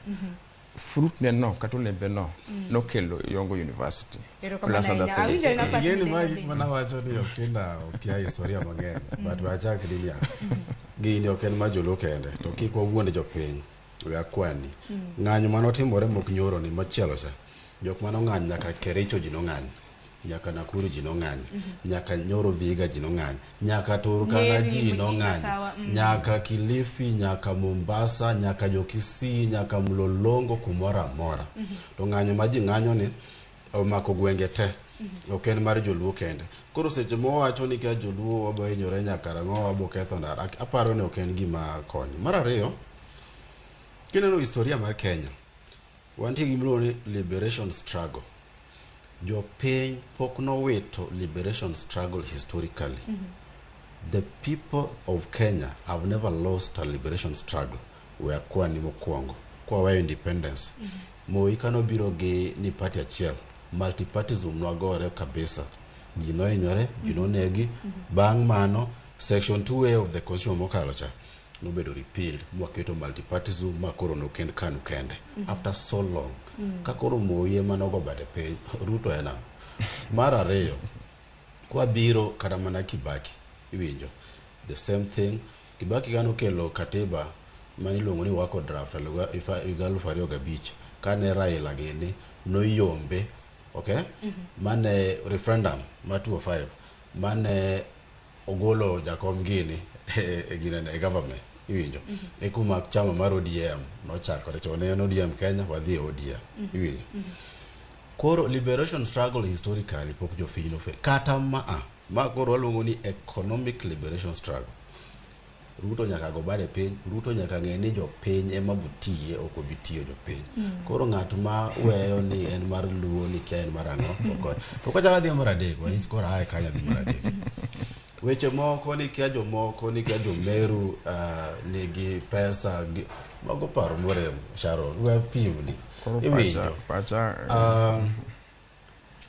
Fruit ne no kata olembe no nokelo Yongo University. Erokamano Plus other ahinya. things. Awinjo ena pach Ing'e ni ni ma bende. gik mana wacho ni Okinda okia historia mang'eny but we achak ni niya gini ok en mar joluo kende to kik wawuond jopiny we akwani ng'anyo manotimore mok nyoro ni machielo cha jok manong'anyo nyaka Kericho ji nong'anyo nyaka Nakuru ji nong'anyo nyaka Nyoro Vihiga ji nong'anyo nyaka Turkana Nyeri, ji nong'anyo Masawa, nyaka Kilifi nyaka Mombasa nyaka Jokisii nyaka Mlolongo kumoro amora to ng'anyo ma ji ng'anyo ni omako gwenge te ok en mar joluo kende koro seche mowacho ni ka joluo wabo hinyore nyaka rang'o wabo ketho ndara aparo ni ok en gima konyo mar ariyo kineno historia mar Kenya wantie gi gimiluongo ni liberation struggle jopiny pok nowito liberation struggle historically the people of Kenya have never lost a liberation struggle we akwani mokwongo kwaweyo independence Moi kanobiro gi ni party achiel multipartism nwagore kabisa ji nohinyore ji nonegi bang' mano section 2A of the constitution mokalo cha nobedo repealed mwaketo multipartism ma koro nokend KANU kende after so long ka koro Moi ema nogo bade piny Ruto en ang'o mar ariyo kwabiro kata mana Kibaki iwinjo the same thing Kibaki kanokelo katiba maniluongo ni Wako draft higa 2005 kane Raila gini noyombe okay mane referendum ma 2005 mane ogolo jakom gini e ginene e government iwinjo e kuma chama mar ODM nochakore chon ne en ODM Kenya wadhi e ODM iwinjo koro liberation struggle historically pok jopiny nofail kata maa ma koro waluongo ni economic liberation struggle Ruto nyaka go bade piny Ruto nyaka ng'e ni jopiny ema botiye ok obi tiyo jopiny koro ng'at ma weyo ni en mar luo ni kia en mar ang'o ok to kochako adhi mar adek wanyis koro ae kanyo adhi mar adek weche moko ni kia jomoko ni kia jomeru nigi pesa gi, mago paro morem Sharon we pimni Koro iwinjo pacha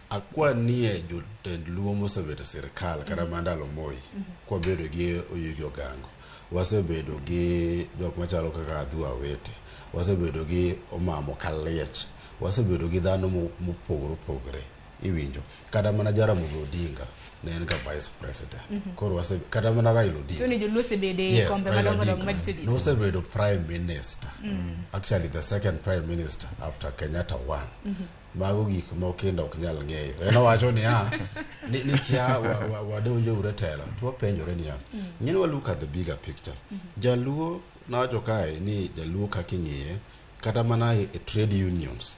akwanie jotend luo mosebedo e sirikal kata mana ndalo Moi kwabedo gi Oyugi Ogango wasebedo gi jok machalo kaka Adhu Awete wasebedo gi Omamo Kaliech wasebedo gi dhano mopogore opogore iwinjo kata mana Jaramogi Odinga ne en ga vice president koro kata mana Raila Odinga To ni joluo osebede e Yes, kombe Raila madongo dongo Odinga madito dito. nosebedo prime minister actually the second prime minister after Kenyatta won mago gik ma Okinda ok nyal ng'eyo en owacho niya ni kia wadonjo ure telo to wapenjore niya ng'eni wa look at the bigger picture jaluo nawacho kae ni jaluo kaka ing'iye kata mana e trade unions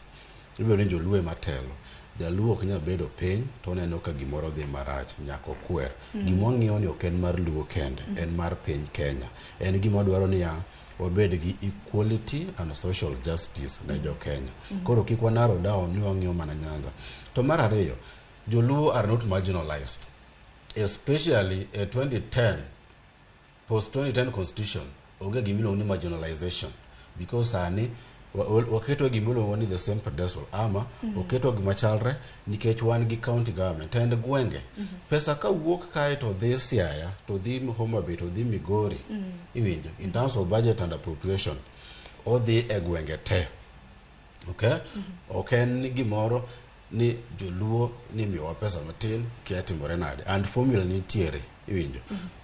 ibedo ni joluo ema telo jaluo ok nyal bedo piny to oneno ka gimoro dhi marach nyaka okwer gima wang'iyo ni ok en mar luo kende en mar piny Kenya en gima dwaro niya wabed gi equality and social justice ne jo Kenya koro kik wa narrow down ni wang'iyo mana Nyanza to mar ariyo joluo are not marginalized especially e 2010 post 2010 constitution onge gimiluongo ni marginalization because sani Waketwa gima iluongo ni the same pedestal ama oketwa gima chalre nikech wan gi county government tend gwenge. Pesa kawuok kae to dhi Siaya, to dhi Homa Bay, to dhi Migori. Iwinjo? In terms of budget and appropriation, odhi e gwenge te. Okay? Ok en ni gimoro ni joluo ni miyowa pesa matin kia timore nade. And formula nitiere, iwinjo?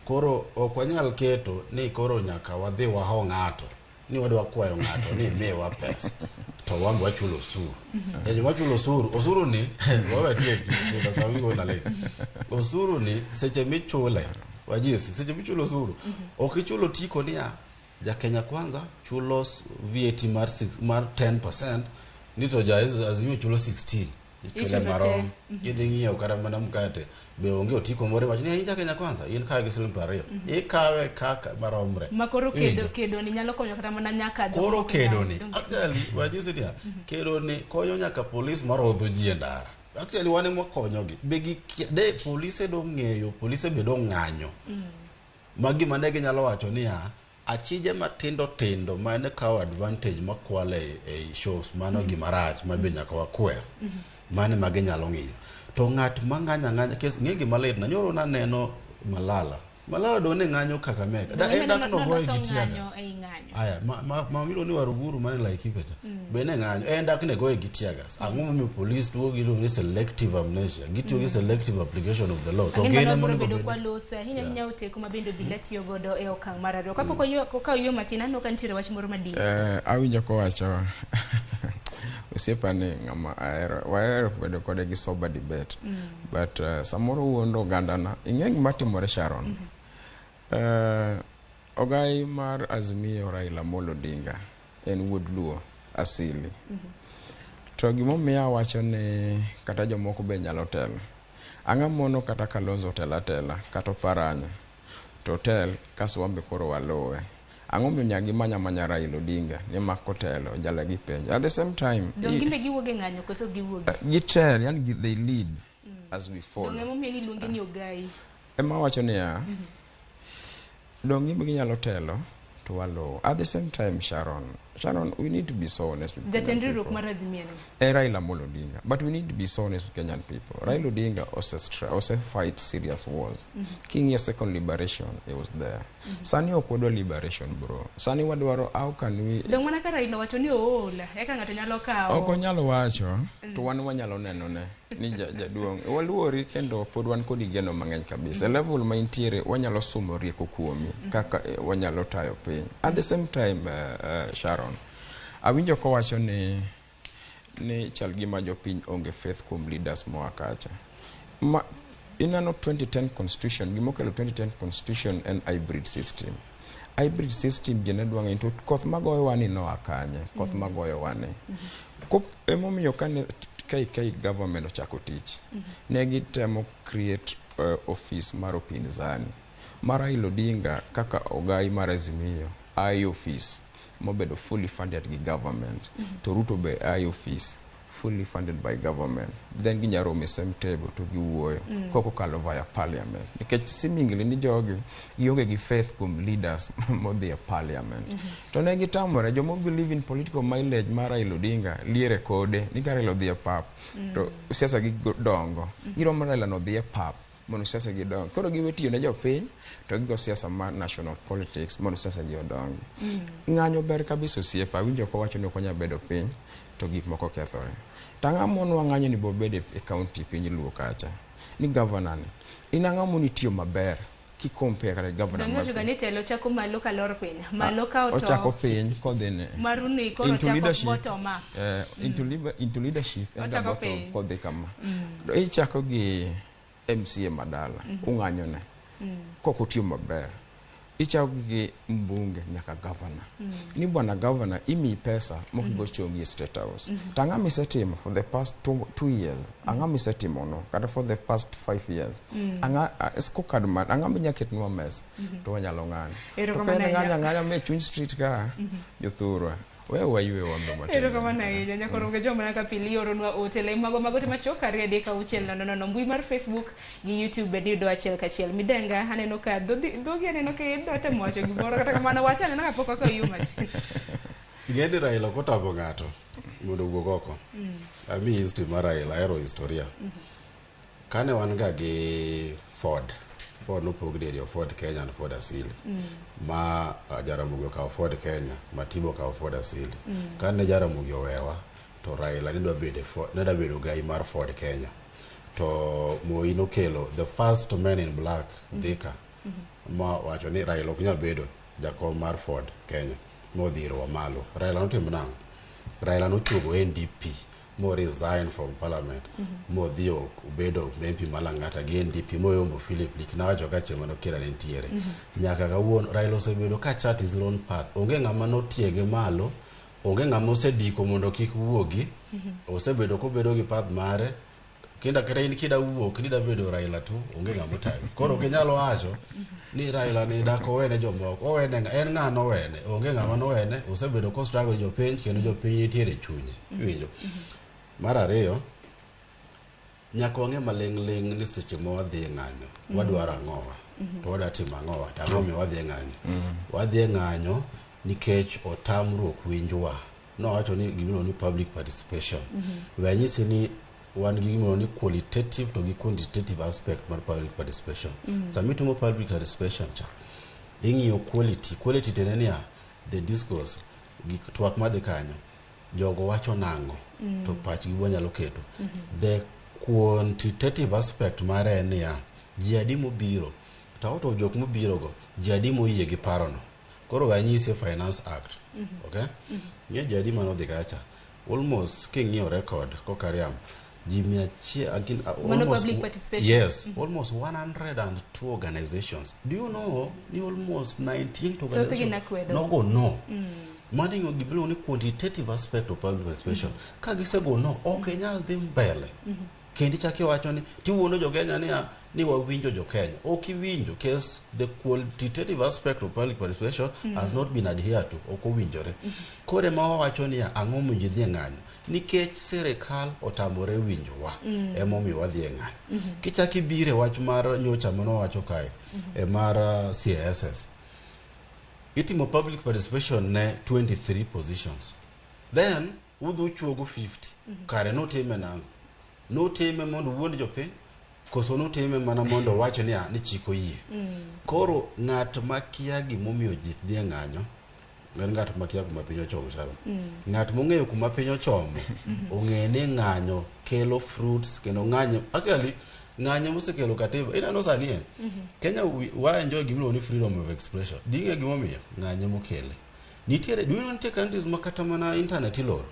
Koro ok wanyal keto ni koro nyaka wadhi waho ng'ato ni wadwa kwayo ng'ato ni miwa pesa to wan be wachulo osuru. E joma chulo osuru, osuru ni wawe tieki kendo sama igo na osuru ni seche michule wajisi seche michulo osuru ok ichulo tiko niya ja Kenya Kwanza chulo VAT mar 10% ni to ja Azimio chulo 16 ichule Ichulo te. Marom kidhi ng'iewo kata mana mkate be onge otiko moro iwacho ni in ja Kenya Kwanza in kawe gi siling 20 ikawe kaka maromre. Ma koro Iwinjo? kedo kedo ni nyalo konyo kata mana nyaka jok Koro moko kedo ni donge? Actually wanyisi niya kedo ni konyo nyaka polis marodho ji e ndara. Actually wan ema wakonyogi be de polise dong'eyo polise be dong'anyo ma gima ne ginyalo wacho niya achije matindo tindo mane kawo advantage makwalo e shows mano gima rach ma be nyaka wakwer mane ma ginyalo ng'iyo to ng'at ma ng'anyo ang'anya kes ng'e gima lit na nyoro naneno Malala Malala do ne ng'anyo Kakamega da en dak nogoye gi tear gas. Ei ng'anyo. Aya, ma miluongo ni Waruguru mane Laikipia cha be ne ng'anyo en dak ne goye gi tear gas. Ang'o momiyo police tuo gi iluongo ni selective amnesia gitiyo gi selective application of the law to Ang'e gin mano ema biro onego bedo bed kwa loso ahinya ahinya oteko ma bende obila tiyo godo e okang' mar ariyo kapok okawo yo matin aneno ka nitiere wach moro madiny. Awinjo kowacho osiepa ni ng'ama ahero wahero bedo kode gi sober debate but samoro wuondo ogandana ing'e gima timore Sharon. Ogai mar Azimio Raila Amolo Odinga en wuod Luo asili to gimomiyo awacho ni kata jomoko be nyalo telo ang'a mono kata Kalonzo otelo atela kata Oparanya to tel kaso wan be koro waluwe ang'o miyo nyaka gimanya manya Raila Odinga ni mak kotelo jala gi penjo at the same time Dong gimbe giwuok e ng'anyo koso giwuok gitel yani they lead as we follow. Dong emomiyo ni iluonge ni ogai. Ema wacho niya dong gimbe ginyalo telo to waluwo at the same time. Sharon, Sharon, we need to be so honest with jatend Kenyan riwruok people. Mar Azimio ni Raila Amolo Odinga. But we need to be so honest with Kenyan people. Raila Odinga also fight serious wars. King'iyo second liberation, he was there. Sani ok wadwa liberation, bro. Sani wadwaro how can we Dong mana ka Raila wacho ni ool eka ng'ato nyalo kawo. Ok onyal wacho to wan wanyalo neno ne ni jaduong' waluori kendo pod wan kodi geno mang'eny kabisa. Level ma intiere wanyalo somo rieko kuomi kaka wanyalo tayo piny. At the same time Sharon awinjo kowacho ni chal gima jopiny onge faith kuom leaders moa kacha ma ineno 2010 constitution gimokelo 2010 constitution en hybrid system. Hybrid system ji ne dwa ng'eyo to koth magoyowa ni noa kanye koth magoyowa ni emomiyo kane KK government ochako tich ne gitemo create office mar upinzani mar Raila Odinga kaka ogai mar Azimio ai office mobedo fully funded gi government to Ruto be ai office fully funded by government then ginyalo romo e same table to giwuoyo kok okalo via parliament nikech seemingly ni jogi gionge gi faith kuom leaders modhi e parliament to ne gitamore joma believe in political mileage mar Raila Odinga liere kode ni ka Raila odhi e pap to siasa gi dongo giromo Raila no dhi e pap mondo siasa gi dongi koro giwe tiyo ne jopiny to gigo siasa mar national politics mondo siasa gi odongi. Ng'anyo ber kabisa osiepa awinjo kowacho ni ok wanyal bedo piny to gik moko kethore to ang'o monwa ng'anyo ni bobed e county piny Luo kacha ni governor ni in ang'o moni tiyo maber ki compare kata gi governor Dong mar iwacho ga piny? Ni telo chako malo kalor piny malo ka Ochako to piny kodhi ne maruni koro into chako leadership. Bottom up. Into leadership en ga Ochako bottom piny. Kodhi kama ichako gi MCA madala ung'anyo ne kok otiyo maber ichako gi mbunge nyaka governor ni bwana governor imiyi pesa mokigo chongi e State House to ang'o misetimo for the past 2 years ang'o misetimo no kata for the past 5 years ang'a scorecard man ang'o minya ketnwa mesa to wanyalo ng'anyo to Erokamano ka en ahinya. ng'anyo ang'anya me chuny street ka jothurwa we waywe wan be matin. Erokamano ahinya nyakoronge joma mana ka pili ioronwa ote lai mago mago te machuok 2 3 6 0 0 mbui mar Facebook gi YouTube bende iyudo achiel kachiel midenga aneno ka dhogi aneno ka idwa temo wacho gimoro kata kamano wacha aneno ka pok okawo yo matin. Ing'e ni Raila ok otamo ng'ato mondo owuog oko. Amiyi history mar Raila, ahero historia. Kane wan ga gi Ford, Ford nopog diriyo, Ford Kenya and Ford Asili. Ma Jaramogi okawo Ford Kenya, Matibo okawo Ford Asili. Kane Jaramogi owewa, to Raila ne dwa bedo e Ford, ne dwa bedo gai mar Ford Kenya. To Moi nokelo the first man in black, Thika, ma wacho ni Raila ok nyal bedo jakom mar Ford Kenya, modhi ir Wamalwa. Raila notimo nang'o? Raila nochuogo NDP mo resign from parliament modhi obedo MP ma Lang'ata gi NDP moyombo Philip Lik nawacho ka chieng' mane Kira ne nitiere. Nyaka kawuono Raila osebedo ka chart his own path. Onge ng'ama notiege malo, onge ng'ama osediko mondo kik wuogi. Osebedo kobedo gi path mare. Kinda kata in kida wuok ni da bedo Raila tu, onge ng'ama otayi. Koro ok inyal wacho ni Raila ni dak owene jomoko. Owene ng'a? En ng'a nowene? Onge ng'ama nowene. Osebedo ko struggle gi jopiny kendo jopiny nitiere e chunye. Iwinjo? Mar ariyo, nyaka wang'e maling' ling' ni seche ma wadhi e ng'anyo, wadwaro ang'owa? To wadwa timo ang'owa? To ang'o omiyo wadhi e ng'anyo? Wadhi e ng'anyo nikech otamruok winjwa. Nowacho ni gimiluongo ni public participation. We anyisi ni wan gi gimiluongo ni qualitative to gi quantitative aspect mar public participation. Sama itimo public participation cha, ing'iyo quality. Quality tiende niya, the discourse, gik twak madhi kanyo, jogo wacho nang'o, to pachgi wanyalo keto. The quantitative aspect mare en niya, ji adi mobiro, to out of jok mobiro go, ji adi moyie gi parono. Koro we anyisi e Finance Act, okay? Ng'e ji adi manodhi kacha. Almost king'iyo record kokariam, ji 100, Mano almost, public participation. Yes, almost 102 organizations. Do you know ni almost 98 organizations nakwedo. nogo no. Mano ing'o gimiluongo ni quantitative aspect of public participation. Ka gisego no, ok inyal dhi mbele. Kendo ichako iwacho ni tiwuondo jo Kenya niya ni wawinjo jo Kenya. Ok iwinjo case the quantitative aspect of public participation has not been adhered to. Ok owinjore. Koro ema wawacho niya ang'o momiyo ji dhi e ng'anyo? Nikech sirikal otamore winjowa. Emomiyo wadhi e ng'anyo. Kichako ibiro e wach mar nyocha manowacho kae, e mar CSS. Itimo public participation ne 23 positions. Then udhi uchuogo 50. Kare nutime nang'o? Nutime mondo uwuond jopiny? Koso nutime mana mondo owach niya ni chik oyie? Koro ng'at makia gimomiyo ji dhi e ng'anyo en ng'at makia kuma piny ochomo Sharon. Ng'at mong'eyo kuma piny ochomo ong'e ni ng'anyo kelo fruits kendo ng'anyo actually ng'anyo mosekelo katiba ineno sani e Kenya wa enjoy gimiluongo ni freedom of expression. Ding'e gimomiyo ng'anyo mokele. Nitiere do you know nitie countries ma kata mana internet iloro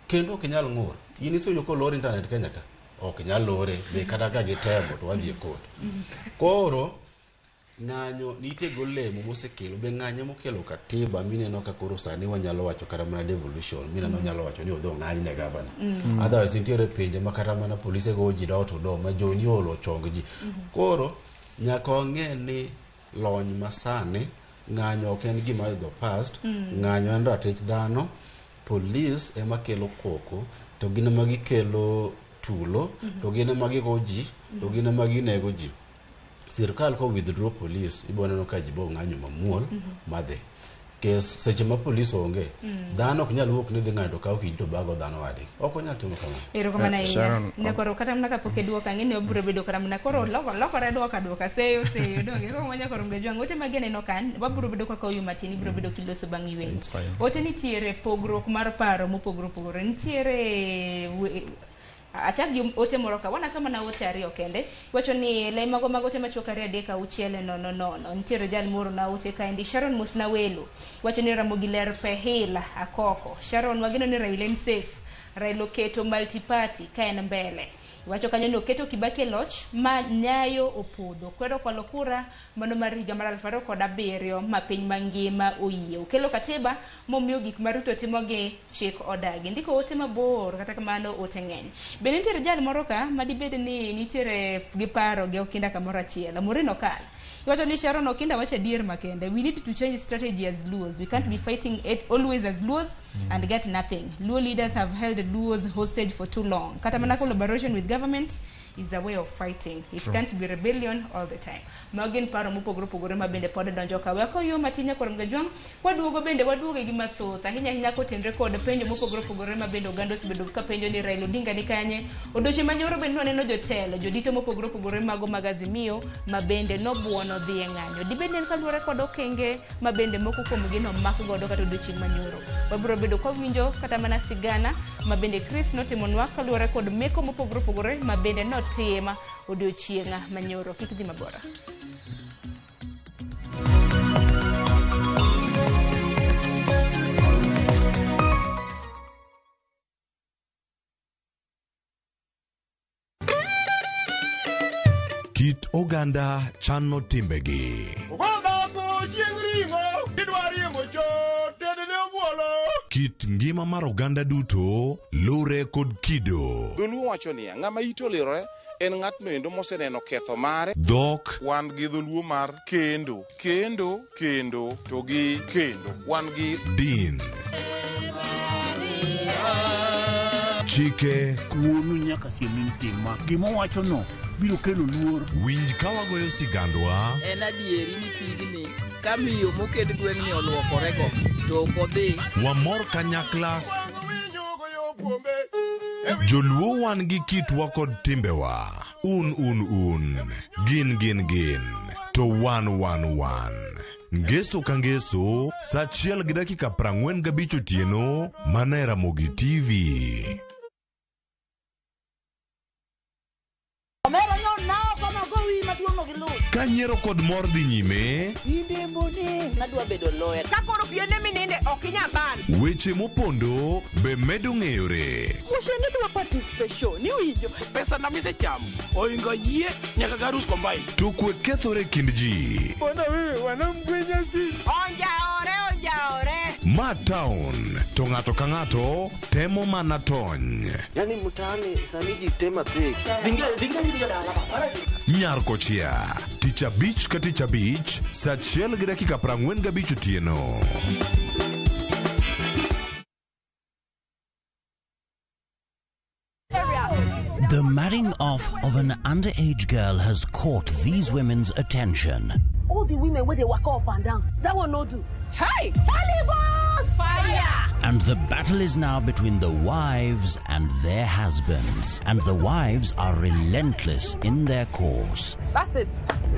kendo ok inyal ng'ur. In isewinjo kolor internet Kenya ka? Ok nyal lore be kata ka gitemo to wadhi e court. Koro ng'anyo nitie golemo mosekelo be ng'anyo mokelo katiba mineno ka koro sani wanyalo wacho kata mana devolution mineno nyalo wacho ni odhi ong'any ne gavana otherwise nitiere pinje ma kata mana polise go ji door to door ma joni olo chong ji koro nyaka wang'e ni lony masani ng'anyo ok en gima the past ng'anyo en ratich dhano police ema kelo koko to gin ema gikelo tulo to gin ema gigo ji to gin ema ginego ji sirkal ko withdraw police ibo neno ka ji bo ng'anyo mamuol madhi kes seche ma police onge dhano ok nyal wuok ni dhi ng'anyo to kawo kidi to bago dhano wadgi ok onyal timo kamano Erokamano ahinya. Sharon, Nyakoro kata mana kapok iduoka ang'e ni obiro bedo kata mana koro loko lokore duoka duoka seyo seyo donge koro nyakoro mgejwang' ote magi aneno kan wabiro bedo kaka oyu matin ibiro bedo kiloso bang' yweyo. It's fine. Ote nitiere pogruok mar paro mopogore opogore nitiere achak gi ote moro ka wanasoma na ote ariyo kende wacho ni lai mago mag ote machuok 2 3 6 0 0 nitiere jal moro na ote kaendi Sharon Musna Welo wacho ni Ramogi ler pehila akoko Sharon wageno ni Raila en safe Raila oketo multi-party ka en mbele wacho kanyo ni oketo Kibaki e loch ma Nyayo opodho kwedo kwalo kura mano mar higa mar 2007 ma piny mangima oyie okelo katiba momiyo gik ma Ruto timo gi chik odagi ndiko ote mabor kata kamano ote ng'eny bende nitiere jal moro ka madibed ni nitiere gi paro gi Okinda kamoro achiel Maureen Okal iwacho ni Sharon Okinda wacho adier makende we need to change strategy as Luos we can't be fighting it always as Luos and get nothing Luo leaders have held Luos hostage for too long kata mana collaboration with government is a way of fighting. It can't be rebellion all the time. Mago gin paro mopogore opogore ma bende pod donjo ka. We akaw yo matin nyakor Mgajwang', kwaduogo bende waduogo gi mathoth ahinya ahinya kotenre kod penjo mopogore opogore ma bende oganda osebedo ka penjo ni Raila Odinga ni kanye. Odiochieng' manyoro bende nwaneno jotelo, jodito mopogore opogore mago mag Azimio ma bende nobuono dhi e ng'anyo. Dibed ni en kaluwore kod okenge ma bende moko kuomgi nomak godo kata odiochieng' manyoro. Wabiro bedo kwawinjo kata mana sigana ma bende Chris notimonwa kaluwore kod meko mopogore opogore ma bende notim odiochieng' manyoro. Kik dhi mabor. Kit oganda chano timbegi. Kit ngima mar oganda duto lure kod kido. Dholuo wacho niya, ng'ama ite olirore en ng'atno endo moseneno ketho mare. Dhok. Wan gi dholuo mar kendo, kendo, kendo, to gi kendo. Wan gi din. Chike. Wuonu nyaka siem ni tim ma. Gima owachono biro kelo luor. Winj ka wagoyo sigandwa. En adieri ni pigni ka miyo moked gweng'ni oluokorego to ok odhi. Wamor kanyakla. Joluo wan gi kitwa kod timbewa. Un un un. Gin gin gin. To wan wan wan. Ngeso ka ngeso, sa 1:45 otieno, mana e Ramogi TV. Ka nyiero kod mor dhi nyime, weche mopondo be medo ng'eyore. To kwe kethore kind ji. Ma town to ng'ato ka ng'ato temo mana tony. Yani mtaani sani ji tema pek. Nyar kochia, tich abich ka tich abich, sa 1:45 otieno. The marrying off of an underage girl has caught these women's attention. All the women where they walk up and down, that one no do. Hey! Holy Ghost! Fire! And the battle is now between the wives and their husbands. And the wives are relentless in their course. That's it.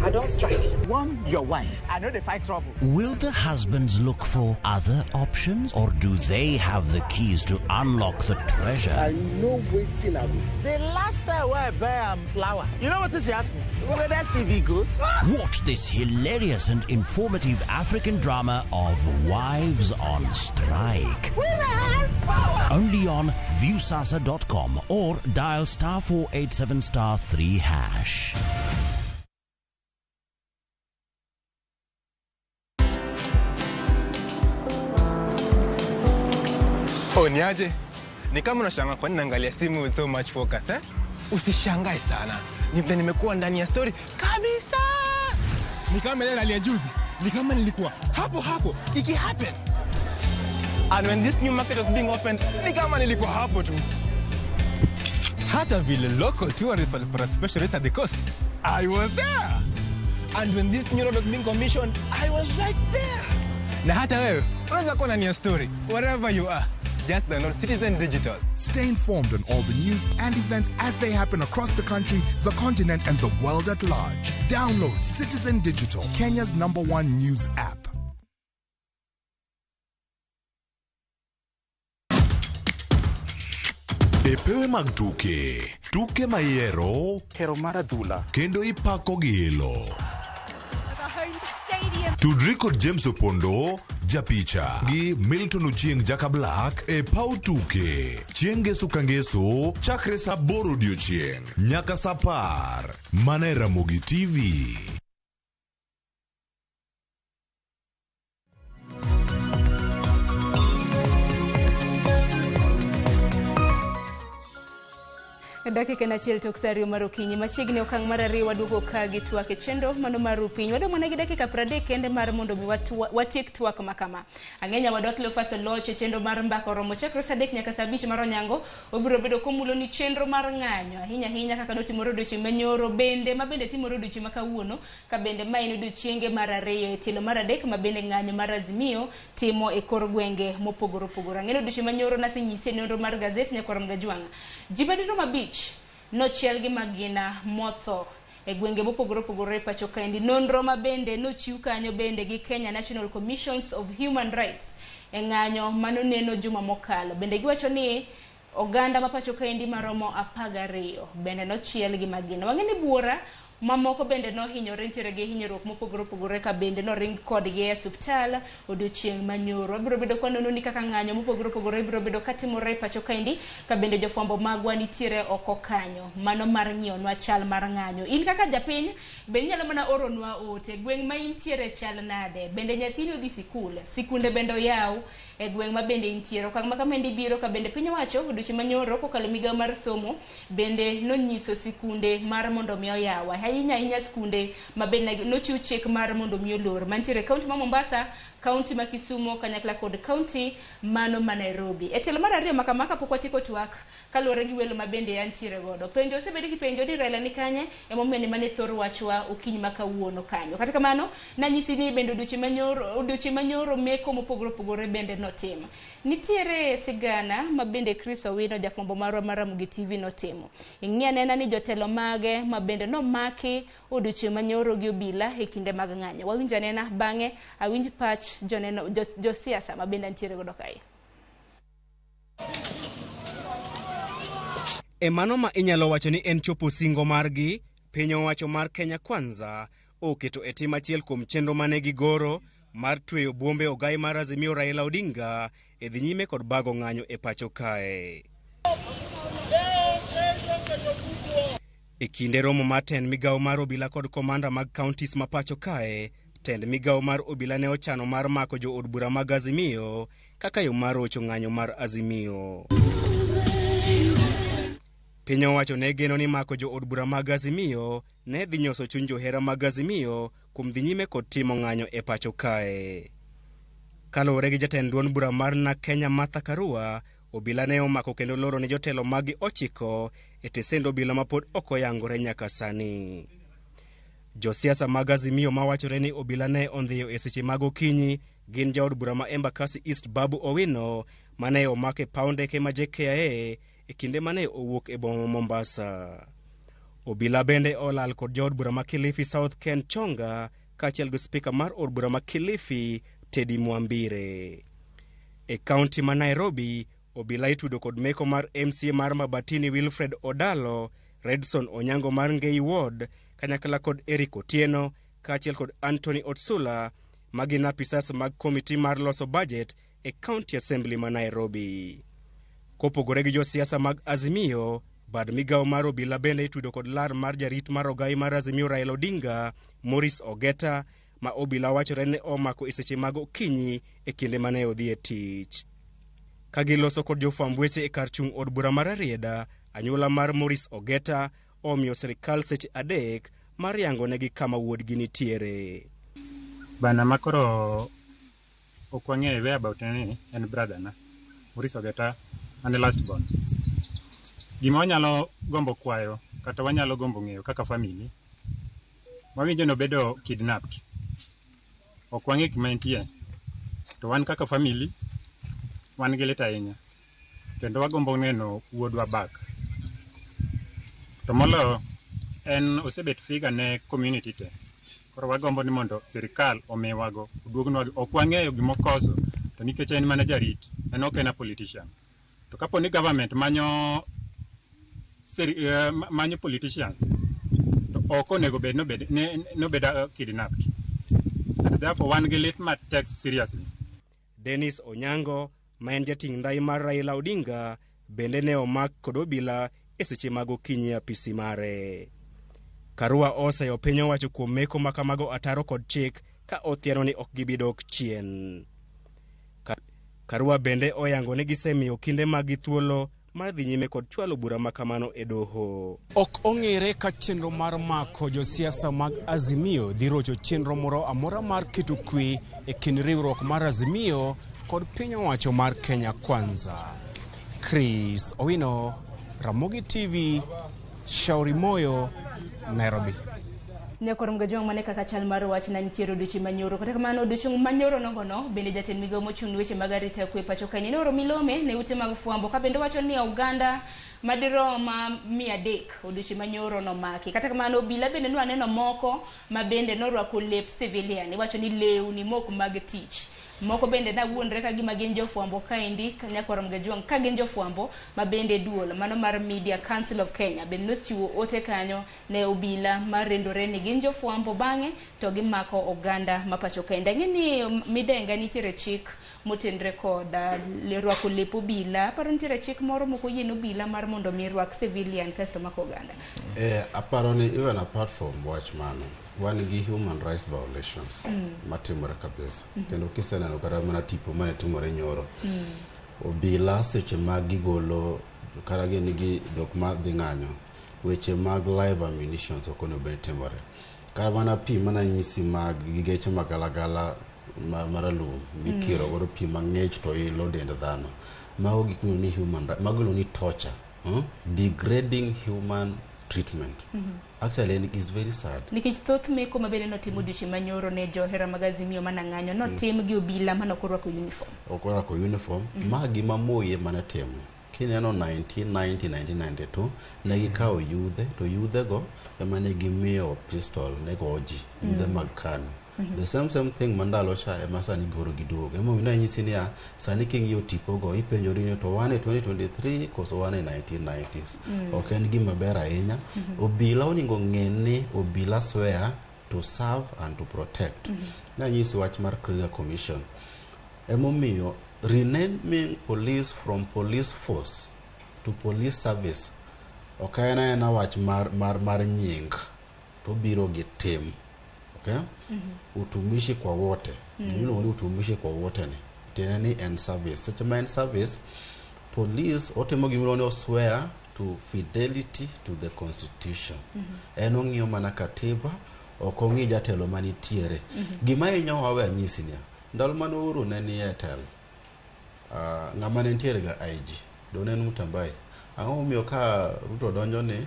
I don't strike. One, your wife. I know they find trouble. Will the husbands look for other options? Or do they have the keys to unlock the treasure? I know waiting I will. The last time I buy flour, you know what she asked me? Whether she be good? Watch this hilarious and informative African drama of Wives on Strike. Women power! Only on viewsasa.com or dial *487*3#. Oh, niaje? Ni kama unashangaa kwa nini naangalia simu with so much focus, eh? Usishangae sana. Ni vile nimekuwa ndani ya story kabisa. Ni kama ile rally ya juzi. Ni kama nilikuwa hapo hapo iki happen. And when this new market was being opened, ni kama nilikuwa hapo tu. Hata vile local tourists walipata special rate at the coast, I was there. And when this new road was being commissioned, I was right there. Na hata wewe unaweza kuwa ndani ya story wherever you are. Just download Citizen Digital. Stay informed on all the news and events as they happen across the country, the continent, and the world at large. Download Citizen Digital, Kenya's #1 news app. E pewe mag tuke, tuke mayiero, hero mar adhula, kendo ipako gi ilo. Tudri kod James Opondo, japicha, gi Milton Ochieng' Jaka Black e paw tuke. Chieng' ngeso ka ngeso, chakre sa 8 odiochieng' nyaka sa 10. Mana e Ramogi TV. Dakika en achiel tok sa ariyo mar okinyi machiegni okang' mar ariyo waduogo ka gi twak e chenro mano mar piny. Wadong' mana gi dakika 30 kende mar mondo mi watiek twak ma kama. Ang'enya wadwa Cleophas Oloch e chenro mar mbaka oromo chakre sa 3 nyaka sa 5 mar onyango. Obiro bedo komulo ni chenro mar ng'anyo ahinya ahinya kaka notimore odiochieng' manyoro bende ma bende timore odiochieng' ma kawuono ka bende ma en odiochienge mar ariyo e tielo mar 3 ma bende ng'anyo mar Azimio timo e kor gwenge mopogore opogore. Ang'e ni odiochieng' manyoro nasenyisi e nonro mar gazet Nyakwar Mgajwang'. Ji madirom 5 nochiel gi magina motho e gwenge mopogore opogore e pacho kaendi. Nonro ma bende nochiw kanyo bende gi Kenya National Commissions of Human Rights e ng'anyo manoneno juma mokalo. Bende giwacho ni oganda ma pacho kaendi maromo 12 bende nochiel gi magina. Wang'e ni buora mamoko bende nohinyore nitiere gi hinyruok mopogore opogore ka bende noring kodgi e osiptal odiochieng' manyoro. Wabiro bedo kwanono ni kaka ng'anyo mopogore opogore biro bedo katimore e pacho kaendi ka bende jofwambo magwa nitiere oko kanyo mano mar ng'iyonwa chal mar ng'anyo. In kaka japiny bende inyalo mana oronwa ote gweng' ma intiere chal nade, bende nyathini odhi sikul, sikunde bende oyaw e gweng' ma bende intiere. Okang' ma kama biro ka bende piny owacho odiochieng' manyoro kokalo migawo mar somo bende nonyiso sikunde mar mondo mi oyaw ahinya ahinya skunde ma bende nochiw chik mar mondo mi olor mantiere kaunti ma Mombasa, kaunti ma Kisumu kanyakla kod kaunti mano ma Nairobi. E tielo mar ariyo ma kama kapok watieko twak kaluwore gi welo ma bende antiere godo. Penjo osebed kipenjo ni Raila ni kanye emomiyo ni mane thor wachwa okinyi ma kawuono kanyo. Kata kamano nanyisi ni bende odiochieng' manyoro meko mopogore opogore bende notim. Nitiere sigana ma bende Chris Owino jafwambo marwa mar Ramogi TV notimo. Ing'i anena ni jotelo mage ma bende nomaki odiochieng' manyoro gi obila e kinde mag ng'anyo. Wawinj anena bang'e awinj pach joneno josiasa ma bende nitiere godo kae. E mano ma inyalo wacho ni en chopo singo margi, piny owacho mar Kenya Kwanza oketo e tim achiel kuom chenro mane gigoro mar tweyo buombe ogai mar Azimio Raila Odinga e dhi nyime kod bago ng'anyo e pacho kae. E kinde romo mar tend migawo mar obila kod komanda mag counties ma pacho kae, tend migawo mar obila ne ochano mar mako jo od bura mag Azimio kaka yo mar rocho ng'anyo mar Azimio. Piny owacho ne geno ni mako jo od bura mag Azimio ne dhi nyoso chuny johera mag Azimio kuom dhi nyime kod timo ng'anyo e pacho kae. Kaluwore gi jatend duond bura mar NARC Kenya Martha Karua, obila ne omako kendo loro ne jotelo magi 9 e tesend obila ma pod ok oyangore nyaka sani. Josiasa mag Azimio mawachore ni obila ne ondhiyo e seche mag okinyi gin jaod bura ma Embakasi East Babu Owino mane omak e paw ndeke ma JKIA e kinde mane owuok e boma Mombasa. Obila bende olal kod jaod bura ma Kilifi South Ken Chonga kaachiel gi spika mar od bura ma Kilifi Teddy Mwambire. E kaunti ma Nairobi, obila itudo kod meko mar MCA mar Mabatini Wilfred Odalo, Redson Onyango mar Ngei Ward kanyakla kod Eric Otieno kaachiel kod Anthony Otsula ma gin apisas mag komiti mar loso budget e County Assembly ma Nairobi. Kopogore gi josiasa mag Azimio, bad migawo mar obila bende itudo kod lar mar jarit mar ogai mar Azimio Raila Odinga, Maurice Ogeta, ma obila wachore ne omako e seche mag okinyi e kinde mane odhi e tich. Ka giloso kod jofwamb weche e kar chung' od bura mar Rarieda, anyuola mar Maurice Ogeta omiyo sirikal seche 3 mar yango negi kama wuodgi nitiere. Bana makoro ok wang'eyo whereabout ni en brother na Maurice Ogeta ane last born. Gima wanyalo gombo kwayo kata wanyalo gombo ng'eyo kaka family, wawinjo ni obedo kidnapped. Ok wang'e kuma entie. To wan kaka family wan gi lit ahinya kendo wagombo neno wuodwa back. To moloyo en osebet figure ne community te. Koro wagombo ni mondo sirikal omiwago, oduognwago. Ok wang'eyo gimokoso to nikech en mana jarit, en ok en a politician. To kapo ni government manyo politicians, to ok onego bed nobed kidnapped. And therefore wan gi lit matek seriously. Dennis Onyango ma en jating' ndai mar Raila Odinga bende ne omak kod obila e seche mag okinyi e apisi mare. Karua oseyo piny owacho kuom meko ma kamago ataro kod chik ka othiano ni ok gibi dok chien. Karua bende oyango ni gisemiyo kinde mag gi thuolo mar dhi nyime kod chwalo bura ma kamano e doho. Ok ong'ere ka chenro mar mako josiasa mag Azimio dhi rocho chenro moro amora mar keto kwe e kind riwruok mar Azimio kod piny owacho mar Kenya Kwanza. Chris Owino, Ramogi TV, Shauri Moyo, Nairobi. Nyakwar Mgajwang' mane kaka chal mar wach na nitiere odiochieng' manyoro. Kata kamano odiochieng' manyoro nogono bende jatend migawo mochung' ne weche mag arita kwe pacho kae ne oro milome ne ute mag fwambo ka bende wacho ni oganda madirom 300 odiochieng' manyoro nomaki. Kata kamano obila bende nwaneno moko ma bende norwako lep civilian. Iwacho ni lewni mok mag tich. Moko bende nawuondre ka gima gin jofwambo kaendi Nyakwar Mgajwang' ka gin jofwambo ma bende duol mano mar Media Council of Kenya bende nochiwo ote kanyo ne obila marendore ni gin jofwambo bang'e to gimako oganda ma pacho kaendi. Ang'e ni Midenga nitiere chik motenre kod rwako lep obila. Aparo nitiere chik moro mok oyie ne obila mar mondo mi rwak civilian kasto mako oganda. Aparo ni even apart from wach mano, wan gi human rights violations matimore kabisa. Kendo kiseneno kata mana tipo mane timore nyoro. Obila seche mag gigolo kata gin gi jok ma dhi ng'anyo, weche mag live ammunitions ok onego bed timore. Kata mana pi mana nyisi mag gi geche magalagala maralum mikiro godo pi mang'ich to ilo dend dhano. Mago gik miluongo ni human rights, mago iluongo ni torture, degrading human treatment. Actually, it is very sad. Nikech thoth meko ma bende notimo odiochieng' manyoro ne johera mag Azimio mana ng'anyo notim gi obila mane ok orwako uniform. Ok orwako uniform. Ma gima Moi ema ne timo. Kineno 1990, 1992, ne gikawo yudhe, to yudhego ema ne gimiyo pistol ne go ji, yudhe mag KANU. The same thing ma ndalo cha ema sani goro giduogo. Emomiyo nanyisi niya, sani king'iyo tipogo, ipenjori ni to wan e 2023 koso wan e 1990s. Ok en gima ber ahinya. Obila onego ng'e ni obila swear to serve and to protect. Nanyisi wach mar Kriga Commission. Emomiyo renaming police from police force to police service ok en aena wach mar nying to biro gi tim. Okay? Utumishi kwa wote. Gimiluongo ni utumishi kwa wote ni tiende ni en service. Seche ma en service, police otimo gimiluongo ni swear to fidelity to the constitution. En ong'iyo mana katiba, ok ong'i jatelo manitiere. Gima hinyowa we anyisi niya, ndalo mane Uhuru ne nie telo, ng'ama ne nitiere ga IG, do ne en Mutambai. Ang'o momiyo ka Ruto donjo ni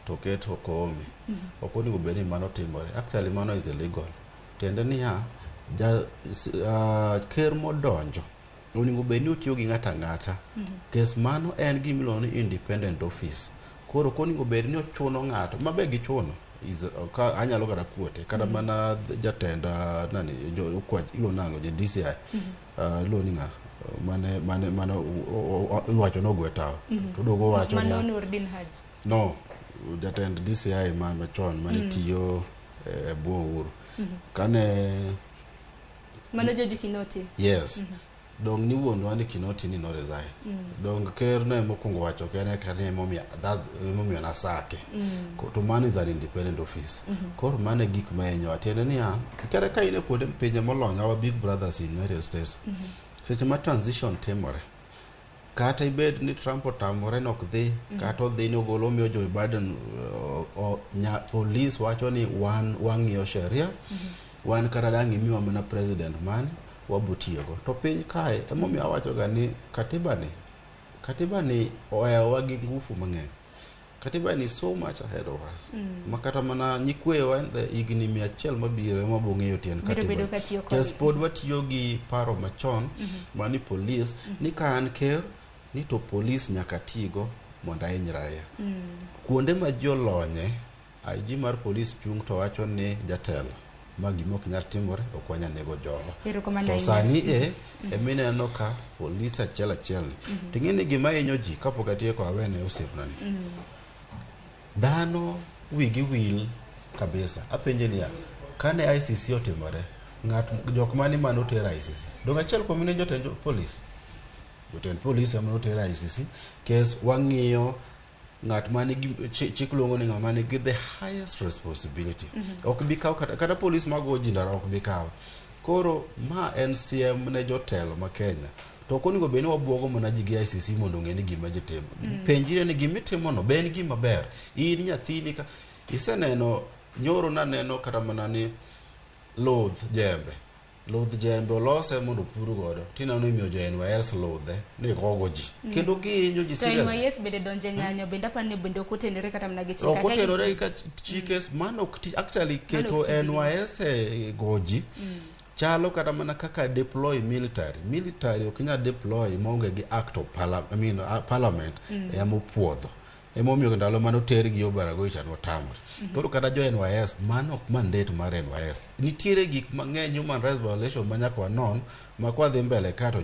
to keto Koome? Ok onego bed ni mano timore. Actually mano is illegal. Tiende niya, ker modonjo onego bed ni otiyo gi ng'ato ang'ata. Kes mano en gima iluongo ni independent office. Koro ok onego bed ni ochuno ng'ato, ma be gichuno. Ka anyalo kata kuote, kata mana jatend nani, jo okwach iluongo nang'o, ja DCI, iluongo ni ng'a, mane iwacho ni ogwe tao. To oduogo owacho niya, Mano Nurdin Haji. No, jatend DCI machon mane tiyo e bwo Uhuru. Kane Mano George Kinoti. Yes. Dong niwuondwa ni Kinoti ni no resign. Dong ker ne mokwongo wacho kene kane emomiyo emomiyo nasake. To mano is an independent office. Koro mano e gik ma hinyowa. Tiende niya, kata ka in e kuonde pinje molony, our big brothers in United States, seche ma transition timore, kata ibed ni Trump otamore ni ok dhi, kata odhi ni ogolo omiyo Joe Biden, police wacho ni wan wang'iyo sheria, wan kata dang' imiwa mana president mane, wabo tiyogo. To piny kae, emomiyo awacho ga ni katiba ni ohewowa gi ngufu mang'eny. Katiba ni so much ahead of us. Ma kata mana nyikwewa higni 100 mabiro ema bo ng'eyo tiend Biro katiba. bedo ka tiyo kode. Kes pod watiyo gi paro machon mani police ni ka an ker ni to police nyaka tigo mondo ahiny raia. Kuonde ma ji olonye, IG mar police chung' to wacho ni jatelo ma gima ok nyal timore ok wanyal nego jowa. Erokamano To ahinya. sani e emineno ka police achiel achiel ni. Ting'e ni gima hinyo ji kapok atieko awene osiepna ni. Dhano wigi wil kabisa. Apenje niya, kane ICC otimore, ng'at jok mane mane oter ICC? Dong achiel kuom ne jotend police. Jotend police ema noter ICC. Kes wang'iyo ng'at mane gi chik luongo ni ng'ama nigi the highest responsibility. Ok bi kaw kata police mago ji ndara ok bi kawo. Koro ma en siem ne jotelo ma Kenya. To ok onego bed ni wabuogo mana ji gi ICC mondo ong'e ni gima ji timo. Penjre ni gima itimono be en gima ber. In nyathini ka iseneno nyoro naneno kata mana ni ludh jembe. Ludh jembe olose mondo opur godo. Tineno imiyo jo NYS ludhe ni gogo ji. Kendo gihinyo ji To seriously. NYS bende donje ng'anyo bende apani ni bende ok otenore kata mana gi chik. Ok Kata gi- otenore gi ka chike mano ok ti actually keto ok tijgi. NYS e goji chalo kata mana kaka deploy military. Military ok inyal deploy maonge gi act of parliament, I mean, parliament ema opuodho. Emomiyo ndalo mane otergi Obaragoi cha notamre. Koro kata jo NYS mano ok mandate mar NYS. Nitiere gik mang'eny human rights violation ma nyaka wanon ma kwadhi mbele ka to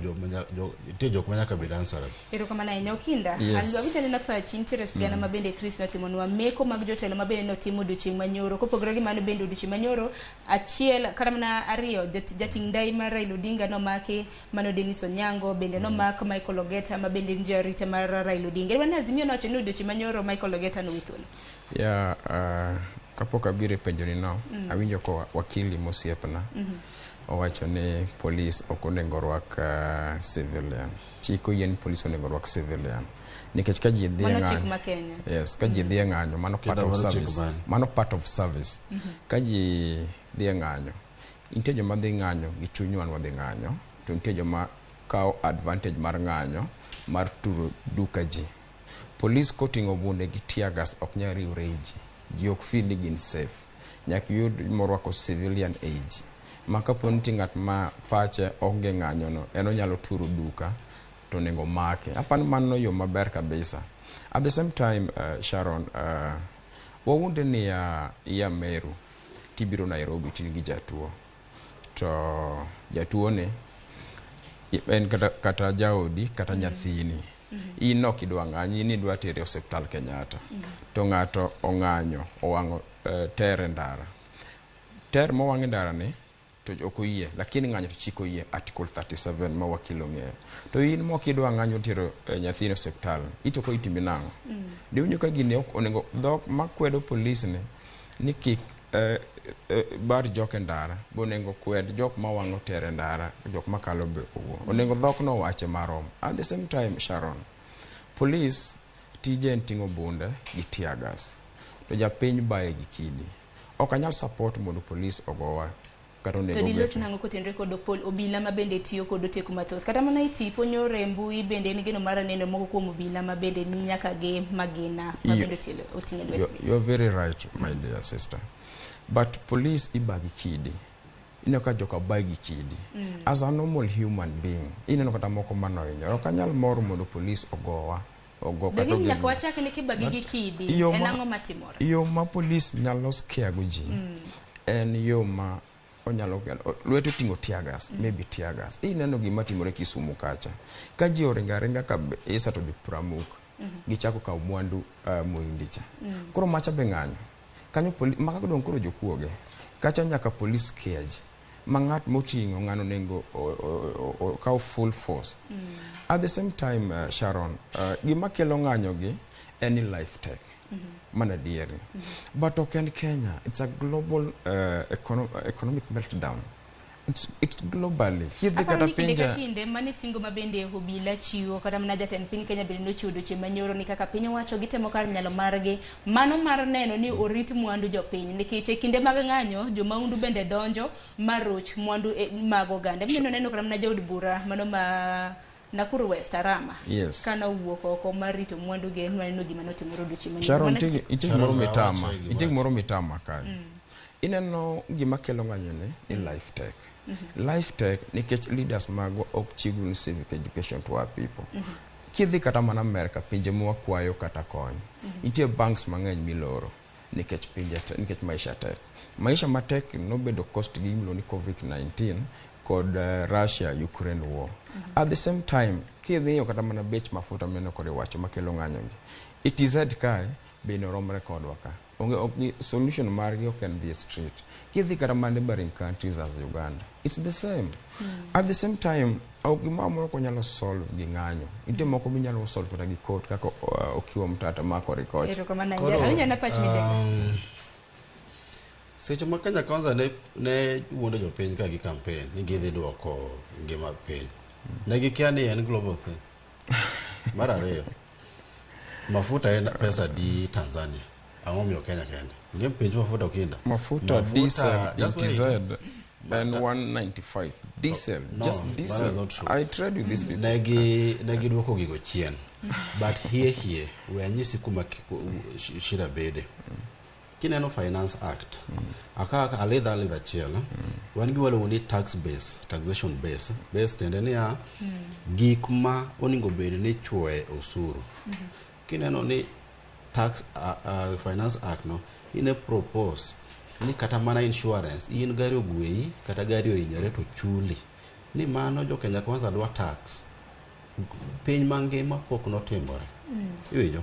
nitie jok ma nyaka bed answerable. Erokamano ahinya Okinda. Yes. An awinjo anena pachi nitiere sigana ma bende Chris notimonwa meko mag jotelo ma bende notimo odiochieng' manyoro. Kopogore gi mano bende odiochieng' manyoro achiel kata mana ariyo jating' ndai mar Raila Odinga nomaki mano Dennis Onyango bende nomak Michael Ogeta ma bende en jarita mar Raila Odinga. Wan Azimio nowacho ni odiochieng' manyoro Michael Ogeta nowe thuolo. Ya, kapok abiro e penjoni no, awinjo ka wakili mosiepna owacho ni polis ok onego orwak civilian. Chik oyie ni polis onego orwak civilian. Nikech ka ji dhi e Mano chik ng'anyo ma Kenya. Yes, ka ji dhi e ng'anyo mano part Kendo of mano chik service. mane? Mano part of service. Ka ji dhi e ng'anyo, nitie joma dhi ng'anyo gi chuny wan wadhi ng'anyo, to nitie joma kawo advantage mar ng'anyo mar turo duka ji. Polis koting'o bunde gi tear gas ok nyal riwre e ji. Ji ok feel ni gin safe. Nyaka iyud morwako civilian ei ji. Ma kapo ni nitie ng'at ma pache onge ng'anyo no, en onyalo turo duka to onego make. Apani mano yo maber kabisa. At the same time, Sharon, wawuonde niya iya Meru tibiro Nairobi tin gi jatuo. To jatuo ni en kata jaodi kata nyathini. In ok idwa ng'anyo, in idwa tere e osiptal Kenyatta. To ng'ato ong'anyo, owang'o tere ndara. Ter mowang' e ndara ni to ok oyie, lakini ng'anyo to chik oyie, Article 37 ma wakil ong'eyo. To in mok idwa ng'anyo tero nyathini e osiptal, ito koro itimi nang'o? Diwinjo ka gini ok onego dhok makwedo polis ni kik bar jok e ndara, be onego kwed jok mawang'o tere ndara, jok makalo be owuo. Onego dhok no wache marom. At the same time, Sharon, police tije en ting'o bunde gi tear gas. To japiny baye gi kidi. Ok anyal support mondo police ogowa kata onego To dilos obete. nang'o kotenore kod obila ma bende tiyo kod oteku mathoth. Kata mana e tipo nyoro e mbui bende en geno mar neno moko kuom obila ma bende ni nyaka gi magina ma bende oting'o e lwetgi. You're very right, my dear sister. But police ibagi kidi. Ineno ka joka bagi kidi. As a normal human being, ineno kata moko manohinyore. Ok anyal mor mondo police ogowa. Ogo kata Lakini nyaka ogel- wachak ni kibagi gi But kidi, yo en ang'o matimore? Yo ma police nyalo scare go ji en yo ma onyalo kelo lwete oting'o tear gas, maybe tear gas. Ineno gima timore Kisumu kacha. Ka ji oringo aringa kabisa to dhi Pramuk, gichako kawo mwandu Muhindi cha. Koro macha be ng'anyo. Kanyo maka dong' koro jokuoge. Kacha nyaka police scare ji. Ma ng'at moting'o ng'ano onego okaw full force. At the same time, Sharon, gima kelo ng'anyo gi en ni life tech. Mana adieri. But ok en Kenya, it's a global economic meltdown. It's globally. Kidhi Aparo kata ni kinde ka pinje kinde mane singo ma bende obila chiwo kata mana jatend piny Kenya bende nochiwo odiochieng' manyoro ni kaka piny owacho gitemo kar nyalo margi mano mar neno ni orit mwandu jopiny nikech e kinde mag ng'anyo jomahundu bende donjo maroch mwandu mag oganda. Mineno neno kata mana jaod bura mano ma Nakuru West Arama Yes. kana owuok oko mar rito mwandu ge nwaneno gima notimore odiochieng' manyoro. Sharon, Mana nitie Sharon, gimoro awacho mitama. e gima Nitie gimoro mitama kae. Ineno gima kelo ng'anyo ni life tech. Life tech nikech leaders magwa ok chiw ni civic education to our people. Kidhi kata mana America, pinje mwakwayo kata kony. Nitie banks mang'eny miloro nikech pinje nikech maisha tek. Maisha matek nobedo cost gi gimiluongo ni COVID-19 kod Russia Ukraine war. At the same time, kidhiyo kata mana bech mafuta mineno kod iwacho makelo ng'anyo gi. ETZ kae bende oromre kodwa ka. Onge ok gi solution margi ok en dhi e street. Kidhi kata mana neighboring countries as Uganda, it's the same. At the same time, ok gimoro amora ok wanyalo solve gi ng'anyo. Nitie moko minyalo solve kata gi court kaka Okiwa Mtata makore kocha. Erokamano Koro, ahinya. Awinjo na pach midendo. Seche ma Kenya Kwanza ne wuondo jopiny ka gi campaign ni gidhi duoko ngima piny. Ne gikia ni en global thing. Mar ariyo, mafuta en pesa di Tanzania. Ang'o miyo Kenya kende? Ing'e penj mafuta okinda. Mafuta, diesel in just wait. TZ en 195 diesel. No, just that diesel. is not true. I trade with these people. Negi duoko gigo chien. But here here we anyisi kuma shida bede. Kineno Finance Act, aka alidha alidha achiel, wan gi waluongo ni tax base, taxation base. Base tiende niya, gik ma onego bed ni ichuoe osuru. Kineno ni tax Finance Act no, ine propose ni kata mana insurance, in gari ogweyi kata gari ohinyore to chuli. Ni mano jo Kenya Kwanza dwa tax. Piny mangima pok notimore. Iwinjo?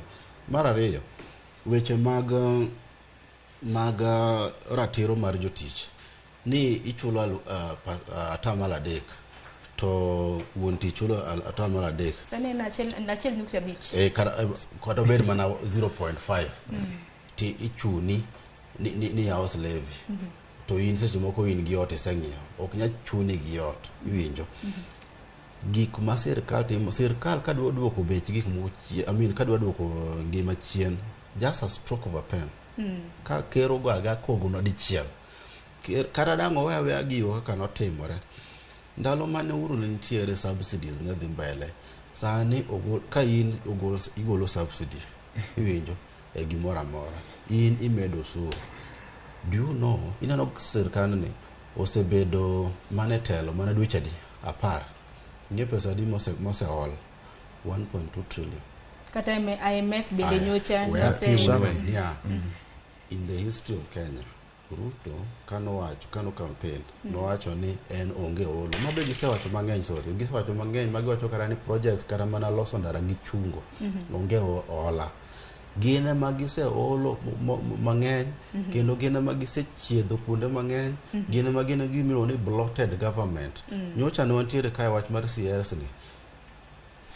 Mar ariyo, weche mag ratiro mar jotich ni ichulo 3% to wuon tich chulo 3%. Sani en 1.5. Kata obed mana 0.5 ti ichuni ni house levy. To in seche moko in gi ot iseng'iewo, ok nyal chuni gi ot, iwinjo? Gik ma sirkal timo, sirkal kadwa duoko bech gik moko chien, I mean kadwa duoko ngima chien, just a stroke of a pen. Ka ker ogo aga kogono dichiel, kata dang' owe aweya gigo kaka notimore. Ndalo mane Uhuru ne nitiere, subsidies ne dhi mbele. Sani ogol, ka in ogol, igolo subsidy, iwinjo, e gimoro amora, in imedo osuru. Do you know, ineno sirkand ni osebedo mana e telo mana dweche adi? 10. Ing'e pesa adi moseol? 1.2 trillion. Kata IMF bende Aya, nyocha we nose apimwe niya, in the history of Kenya, Ruto kanowacho, kano campaign, nowacho ni en onge olo. Mabe gisewacho mang'eny, sorry, gisewacho mang'eny, magiwacho kata ni projects kata mana loso ndara gichungo, onge hola. Gin ema giseolo mang'eny, kendo gin ema gisechiedho kuonde mang'eny, gin ema gin gimiluongo ni bloated government. Nyocha ne wantiere kae wach mar CS ni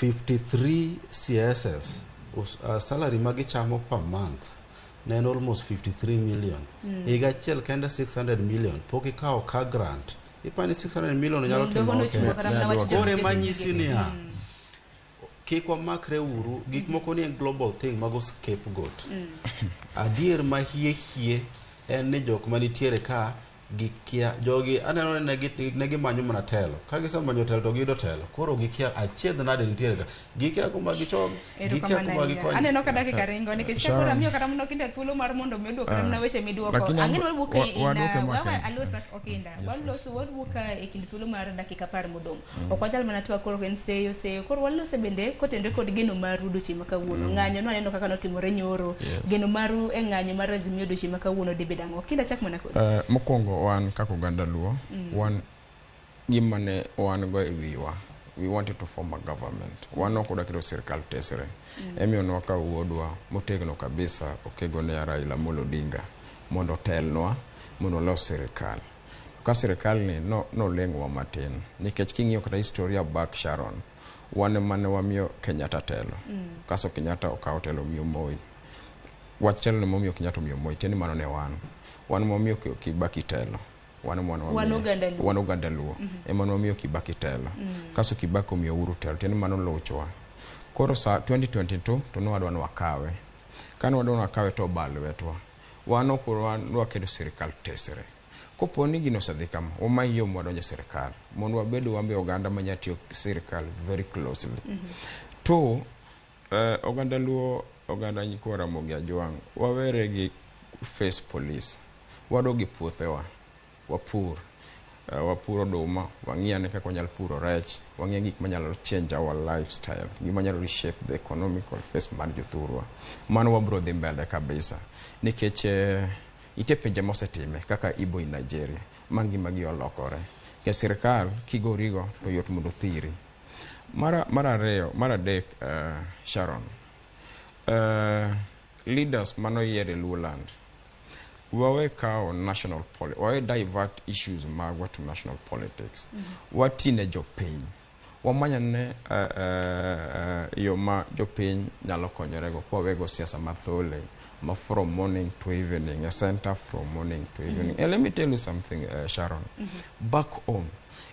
53 CSs salary ma gichamo per month ne en almost 53 million. Higa achiel kende 600 million pok ikawo ka grant. Ipani 600 million nyalo Doho timo nochungo okay. kata mana wach Koro ema jotich nyisi migepe. niya, kik wamakre uru, gik moko ni en global thing mago scapegoat. Adier ma hie hie en ni jok manitiere ka gikia jogi aneno ni ne gimanyo mana telo ka gisemanyo telo to giyudo telo koro gikia achiedh nade nitiere ka gikia kuma gichom gikia Erokamano kuma ahinya. gikony. Aneno ka dakika ringo nikech ka Sharon. koro amiyo kata mana Okinda thuolo mar mondo mi oduok Ah. mana weche miduoko. Lakini Ang'e ni wawuok e waduoke ina makende. wawa alosa Okinda. Yes, Waloso wawuok e kind thuolo mar dakika 10 modong'. Ok wanyal mana twak koro en seyo seyo. Koro walose bende kotenore kod geno maru odiochieng' ma kawuono. Ng'anyo no aneno kaka notimore nyoro. Geno maru e ng'anyo mar Azimio odiochieng' ma kawuono dhi bedo ang'o? Okinda chak mana kodi. Mokwongo wan kaka oganda Luo, wan gima ne wan go e wiwa, we wanted to form a government. Wan ok wadwa keto sirkal tesre. Emiyo ne wakawo wuodwa motegno kabisa okego ne Raila Amolo Odinga mondo otelnwa mondo walos sirikal. Ka sirikal ni no noleng'wa matin nikech king'iyo kata historia back Sharon, wan ema ne wamiyo Kenyatta telo. Kaso Kenyatta okawo telo omiyo Moi. Wach telo ne momiyo Kenyatta omiyo Moi, tiende mano ne wan. Wan momiyo Kibaki telo. Wan ema ne Wan wamiye. oganda Luo. Wan oganda Luo. Ema ne wamiyo Kibaki telo. Kaso Kibaki omiyo Uhuru telo, tiende mano lochwa. Koro sa 2022 to ne wadwa ni wakawe. Kane wadwa ni wakawe to oba lwetwa. Wan ok wadwa keto sirikal tesre. Kopo ni gino osedhi kama, wamany yo mwadonjo e sirikal mondo wabed wan be oganda manya tiyo sirikal very closely. Two, oganda Luo, oganda nyikwa Ramogi Ajwang', wawere gi face police. Wadog e puothewa, wapur. Wapur oduma, wang'i ane kaka wanyalo puro rech, wang'i gik manyalo change our lifestyle, gima nyalo reshape the economical face mar jothurwa. Mano wabro dhi mbele kabisa. Nikech nitie pinje mosetime kaka Igbo in Nigeria, ma ngimagi olokore. Nikech sirikal kigorigo to yot mondo othiri. Mar ariyo, mar adek, Sharon, leaders manoyier e Luoland, wawe kawo national wawe divert issues magwa to national politics. Wati ne jopiny. Wamanyane yo ma jopiny nyalo konyorego kwawego siasa mathole ma from morning to evening, a center from morning to evening. And let me tell you something, Sharon. Back home,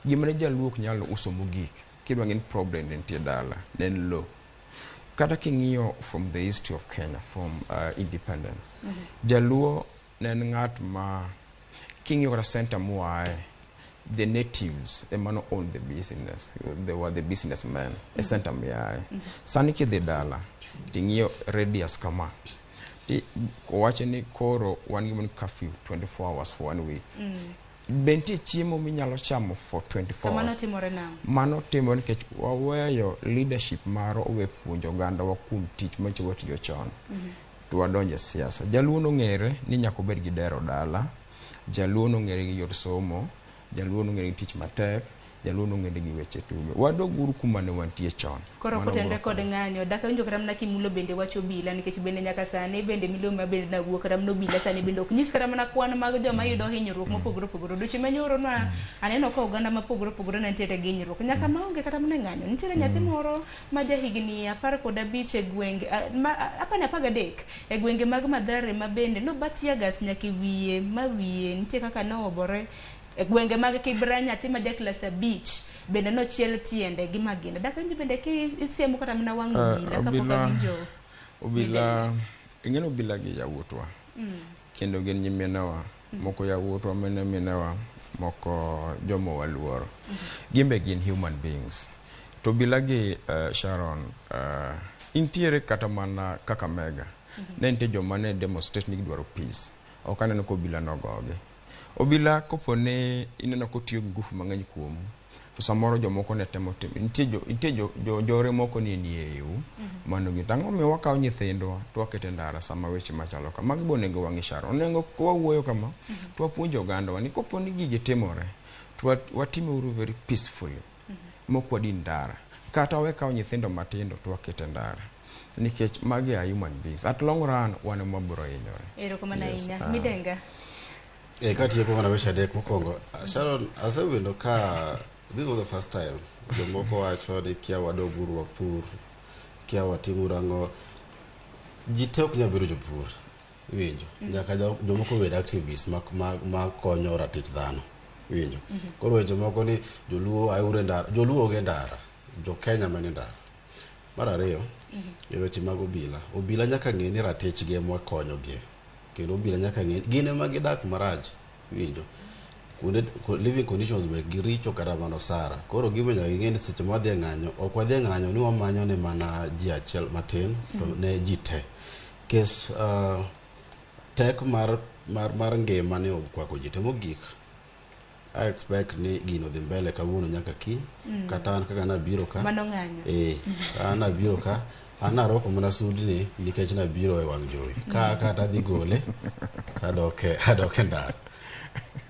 gima ne jaluo ok nyal uso mogik Kidwa ng'e ni problem ne nitie dala, ne en lowo. Kata king'iyo from the history of Kenya, from independence, Jaluo ne en ng'at ma king'iyo kata center moaye, the natives ema no own the business. They were the businessmen e center miaye. Sani kidhi dala, ting'iyo radius kama, ti owacho ni koro wan gi curfew 24 hours for one week. Be nitie chiemo minyalo chamo for 24 To mano hours? timore nang'o? Mano timore nikech waweyo leadership marwa owe puonjo ogandawa kuom tich manyicho watiyo chon. To wadonjo e siasa. Jaluo nong'ere ni nyaka obed gi dero dala, Jaluo nong'ere gi yor somo, Jaluo nong'ere gi tich matek, Jaluo nong'ere gi weche tugo. Wadog uru kuma ne wantie chon. Koro Mano kotenre biro kod ng'anyo, dak awinjo kata mana kimulo bende wach obila, nikech bende nyaka sani bende milome ma bende nawuok kata mana obila sani bende ok nyis kata mana kwan mag joma yudo hinyruok mopogore opogore. Odiochieng' manyoro na aneno ka oganda mopogore opogore ne nitiere gi hinyruok nyaka maonge kata mana ng'anyo. Nitiere nyathi moro ma jahigni 15 e gwenge apani 13 e gwenge mag Mathare ma bende noba tear gas nyaka e wiye ma wiye nitie kaka noobore. E gwenge mag Kibra nyathi ma ja klas 5 bende nochiel tiende gi magina. Dak awinjo bende ki isiemo kata mana wang' obila kapok awinjo. Obila, ing'e ni obila gi yawuotwa. Kendo gin nyiminewa. Moko yawuotwa, mine minewa, moko joma waluoro. Gin be gin human beings. To obila gi Sharon, intiere kata mana Kakamega. Ne nitie joma ne demonstrate ni gidwaro peace. Ok aneno ka obila nogogi. Obila kopo ni ineno kotiyo gi ngufu mang'eny kuomu, to samoro jomoko ne temo timo. Nitie jo, nitie jo, jo njore moko ni nie iu. Mano gi. Tang'o miyo wakawo nyithindwa to waketo e ndara sama weche machalo kama. Magi be onego wang'i Sharon. Onego kwawuoyo kama, to wapuonjo ogandawa ni kopo ni gigi timore, to watime uru very peacefully. Mok wadin ndara. Kata wawe kawo nyithindo matindo to waketo e ndara. Nikech magi are human beings. At long run, wan ema wabiro hinyore. Erokamano Yes, ahinya. Midenga. Katieko mana weche adek mokwongo. Sharon, asewinjo ka this was the first time jomoko wacho ni kia wadog uru wapur, kia watimuru ang'o. Ji te ok nyal bedo jopur. Iwinjo? Nyaka jomoko bed activists ma konyo ratich dhano. Iwinjo? Koro weche moko ni joluo auru e ndara, joluo onge ndara, jo Kenya mane ndara. Mar ariyo, e weche mag obila. Obila nyaka ng'e ni ratichgi ema wakonyogi. Kendo obila nyaka ng'e gin ema gidak marach. Iwinjo? Kuonde living conditions mekgi richo kata mana osara. Koro gima nyaka ging'e ni seche ma wadhi e ng'anyo, ok wadhi e ng'anyo ni wamanyo ne mana ji achiel matin, to ne ji te. Kes tek mar ngima ni okwako ji te. Mogik, I expect ni gino dhi mbele kawuono nyaka kiny. Kata an kaka nabiro ka. Mano ng'anyo. An nabiro ka, an narwako mana sudni nikech nabiro e wang' jowi. Ka kata adhi gole, adok e ndara.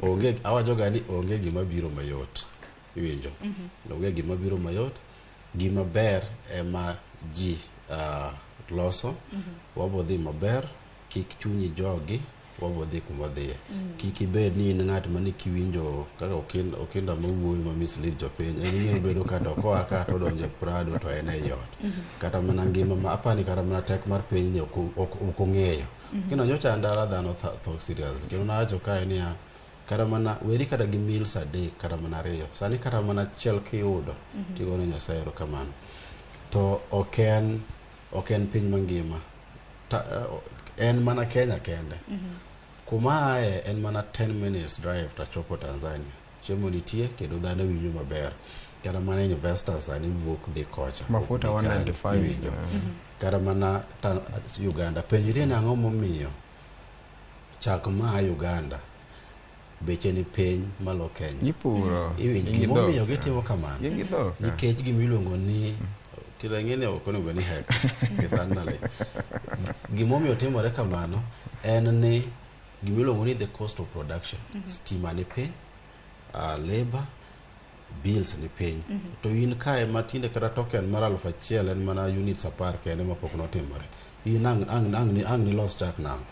Onge, awacho ga ni onge gima biro mayot. Iwinjo? Onge gima biro mayot. Gima ber ema ji loso. Wabo dhi maber, kik chunyi jogi, wabo dhi kuma wadhiye. Kik ibed ni in ng'at mane kiwinjo kaka Okinda mawuoyo ma mislead jopiny. En ing'eyo bedo kata okoa ka to odonjo e Prado to en ei ot. Kata mana ngima ma apani kata mana tek mar piny ni ok ong'eyo. Kendo nyocha ndara dhano tho seriously. Kendo nawacho kae niya, kata mana weri kata gi meals 3 kata mana 2. Sani kata mana achiel kiyudo, tigone Nyasaye erokamano. To ok en piny mangima. En mana Kenya kende. Kuma aye en mana 10 minutes drive to achopo Tanzania. Chiemo nitie kendo dhano winjo maber. Kata mana investors sani wuok dhi kocha. Mafuta Dhi kanyo, 195. iwinjo. Kata mana Uganda. Penjri ni ang'o momiyo chak ma Uganda beche ni piny malo Kenya. Gipuro. Iwinjo. Gin gi Gimomiyo dhok. gitimo kamano. Gin gi dhok. Nikech gimiluongo ni kila ng'eni ok onego bed ni hek. Kisanale. Gimomiyo timore kamano en ni gimiluongo ni the cost of production. Stima ni piny, labor, bills ni piny. To in kae ma tinde kata token mar 1000 en mana units 10 kende mapok notimore. In ang' nilos chak nang'o?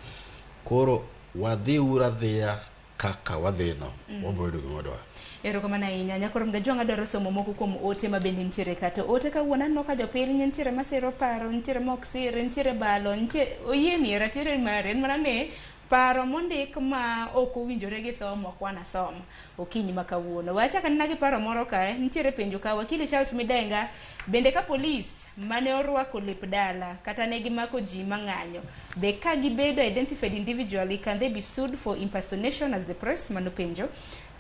Koro wadhi uru adhiya kaka wadhino, wabiro yudo gima wadwaro. Erokamano ahinya. Nyakoro Mgajwang' adwaro somo moko kuom ote ma bende nitiere ka. To ote kawuono aneno ka jopiny nitiere masiro paro, nitiere mok sir, nitiere balo, nitie oyieni ratiro mare. En mana ni Paro mondik ma ok owinjore gi somo ok wanasom okinyi ma kawuono. Wachak anena gi paro moro kae, nitiere penjo ka wakili Charles Midenga, bende ka polis mane orwako lep dala kata ne gimako ji mang'anyo, be ka gibedo identified individually can they be sued for impersonation as the press? Mano penjo.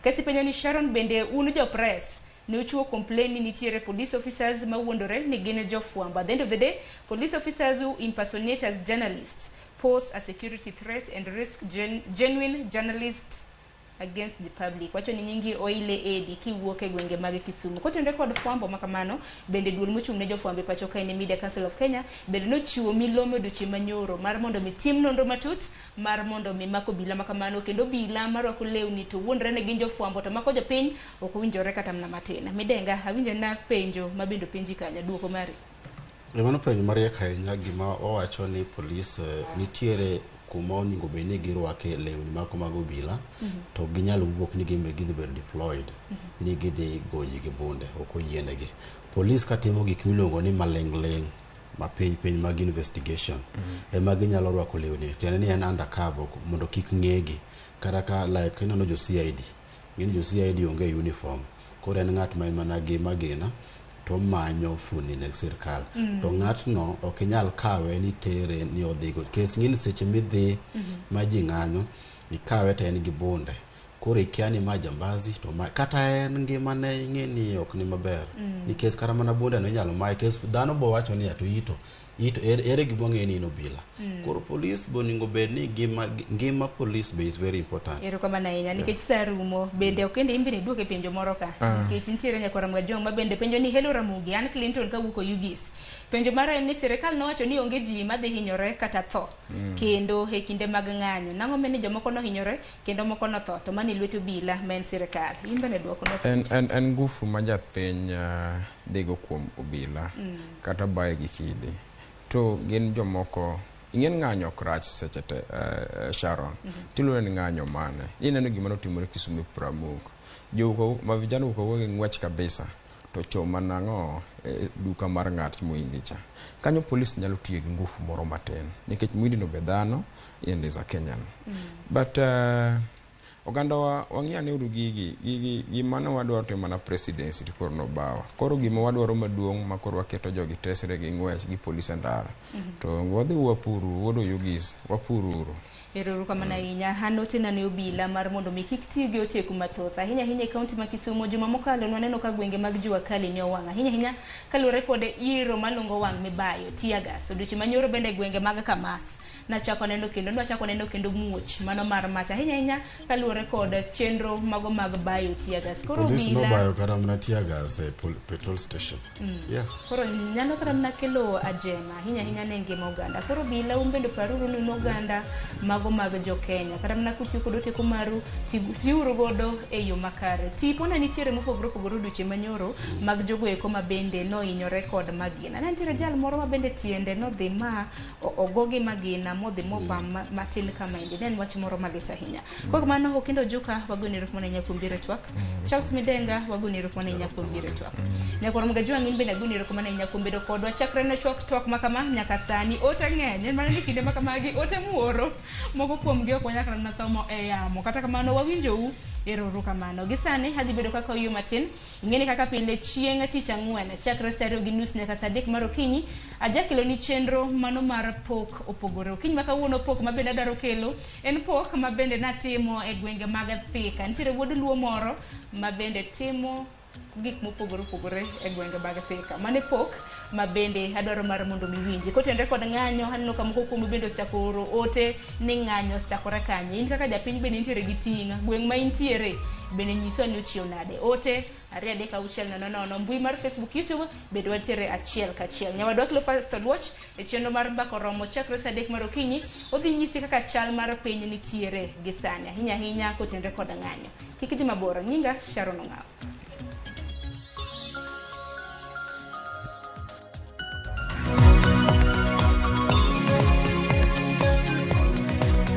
Kesi penjo ni Sharon, bende un jo press ne uchiwo complain ni nitiere police officers mawuondore ni gin jofwambo. At the end of the day, police officers who impersonate as journalists pose a security threat and risk genuine journalists against the public. Wacho ni nyingi Oile Edi kiwuok e gwenge mag Kisumu. Kotenore kod fwambo makamano, bende duol mochung' ne jofwambo e pacho kae ni Media Council of Kenya bende nochiwo milome odiochieng' manyoro mar mondo mi tim nonro matut mar mondo mi mako obila makamano kendo obila marwako lewni to wuondre ni gin jofwambo to mako jopiny ok owinjore kata mana matin. Midenga, awinjo na penjo ma bende openji kanyo, duoko mari. Mano penjo mariek ahinya. Gima wawacho ni polis nitiere kuma onego bed ni girwake lewni mako mag obila to ginyalo wuok ni gin be gidhi bedo deployed ni gidhi goyo ji gi bunde, ok oyienegi. Polis katimo gik miluongo ni maling'ling' ma piny piny mag investigation ema ginyalo rwako lewni, tiende ni en undercover mondo kik ng'egi. Kata ka like ineno jo CID, ng'eni jo CID onge uniform, koro en ng'at ma en mana gi magina to manyo fundi ne sirkal. To ng'atno ok inyal kawe ni tere ni odhigo kes. Ng'eni seche midhi ma ji ng'anyo, ikawe to en gi bunde, koro ikia ni ma jambazi to ma kata en ngimane ing'e ni ok ni maber. Nikech kata mana bunde no inyalo maye kes, dhano bo wacho ni to ito ito ere gima wang'eyo ni in obila. Koro polis bo onego bed ni ngima polis be is very important. Erokamano ahinya nikech sa rumo bende ok ende in bende iduoke penjo moro ka. Nikech nitiere nyakwar Mgajong ma bende penjo ni hello Ramogi, an Clinton kawuok Oyugis. Penjo mara en ni sirikal nowacho ni onge ji madhi hinyore kata tho kendo e kinde mag ng'anyo. Nang'o mene jomoko nohinyore kendo moko notho to mani lwet obila ma en sirikal. In bende duoko no. En ngufu ma japiny dhigo kuom obila kata baye gi kidi to gin jomoko ing'en ng'anyo ok rach seche te, Sharon. Tiluwo ni ng'anyo mane ineno gima notimore Kisumu e Pramuk jo ma vijana wuok gi ng'wech kabisa to choma nang'o duka mar ng'at muhindi cha kanyo. Polis nyalo tiyo gi ngufu moro matin nikech muhindi no be dhano and is a Kenyan. But oganda wa wang'i ane uru gigi gima ne wadwaro timo mana presidency to koro nobawa. Koro gima wadwaro maduong' ma koro waketo jogi tesre gi ng'wech gi polis e ndara to wadhi wapuru wuod Oyugis wapuru uru. Ero kamano ahinya. An otena ne obila mar mondo mi kik ti gi oteku mathoth. Ahinya ahinya e kaunti ma Kisumu juma mokalo nwaneno ka gwenge mag jua kali ne owang'. Ahinya ahinya kaluwore kod iro malungo wang' mibayo, tear gas. Odiochieng' manyoro bende gwenge mag Kamas nachako neno kendo nwachako neno kendo muoch mano mar mach ahinya ahinya kaluwore kod chenro mago mag bayo tear gas. Koro Polis obila nobayo kata mana tear gas e petrol station. Yeah. Koro nyalo kata mana kelo ajema ahinya ahinya ne ngima oganda. Koro obila un bende paruru ni un oganda mago mag jo Kenya. Kata mana kutiyo kod oteko maru, tiuru godo e yo makare. Tipo ne nitiere mopogore opogore odiochieng' manyoro mag jogo eko ma bende nohinyore kod magina. Ne nitiere jal moro ma bende tiende nodhi ma ogo gi magina modhi mobam matin kamaendi. Ne en wach moro malit ahinya. Kok mano Okindo Ojuka wagoni erokamano ahinya kuom biro e twak. Charles Midenga wagoni erokamano ahinya kuom biro e twak. Nyakwar Mgajwang' in bende agoni erokamano ahinya kuom bedo kodwa chakre ne chwak twak ma kama nyaka sani. Ote ng'eny, en mana ni kinde ma kamagi ote muoro moko kuomgi ok wanyal kata mana somo e yamo. Kata kamano wawinjou, ero kamano. Gi sani adhi bedo kaka oyuo matin. Ing'eni kaka pile chieng' tich ang'wen chakre saa 2:30 nyaka saa 3 mar okinyi ajakelo ni chenro mano mar pok opogore. Okinyi ma kawuono pok ma bende adwaro kelo en pok ma bende natimo e gwenge mag Thika. Nitiere wuod luo moro ma bende timo gik mopogore opogore e gwenge mag Thika. Mano e pok ma bende adwaro mar mondo mi winji. Kotenore kod ng'anyo, aneno ka moko kuomu bende osechako oro ote ni ng'anyo osechakore kanye. In kaka japiny bende intiere gi ting'. Gweng' ma intiere bende nyiswa ni ochiew nade. Ote 2 3 6 0 0. Mbui mar Facebook, YouTube bende wantiere achiel kachiel. Nyawadwa Cleophas Oluoch e chenro mar mbaka oromo chakre saa 3 mar okinyi odhi nyisi kaka chal mar piny nitiere gi sani. Ahinya ahinya kotenore kod ng'anyo. Kik idhi mabor. Nyinga Sharon Ong'awo.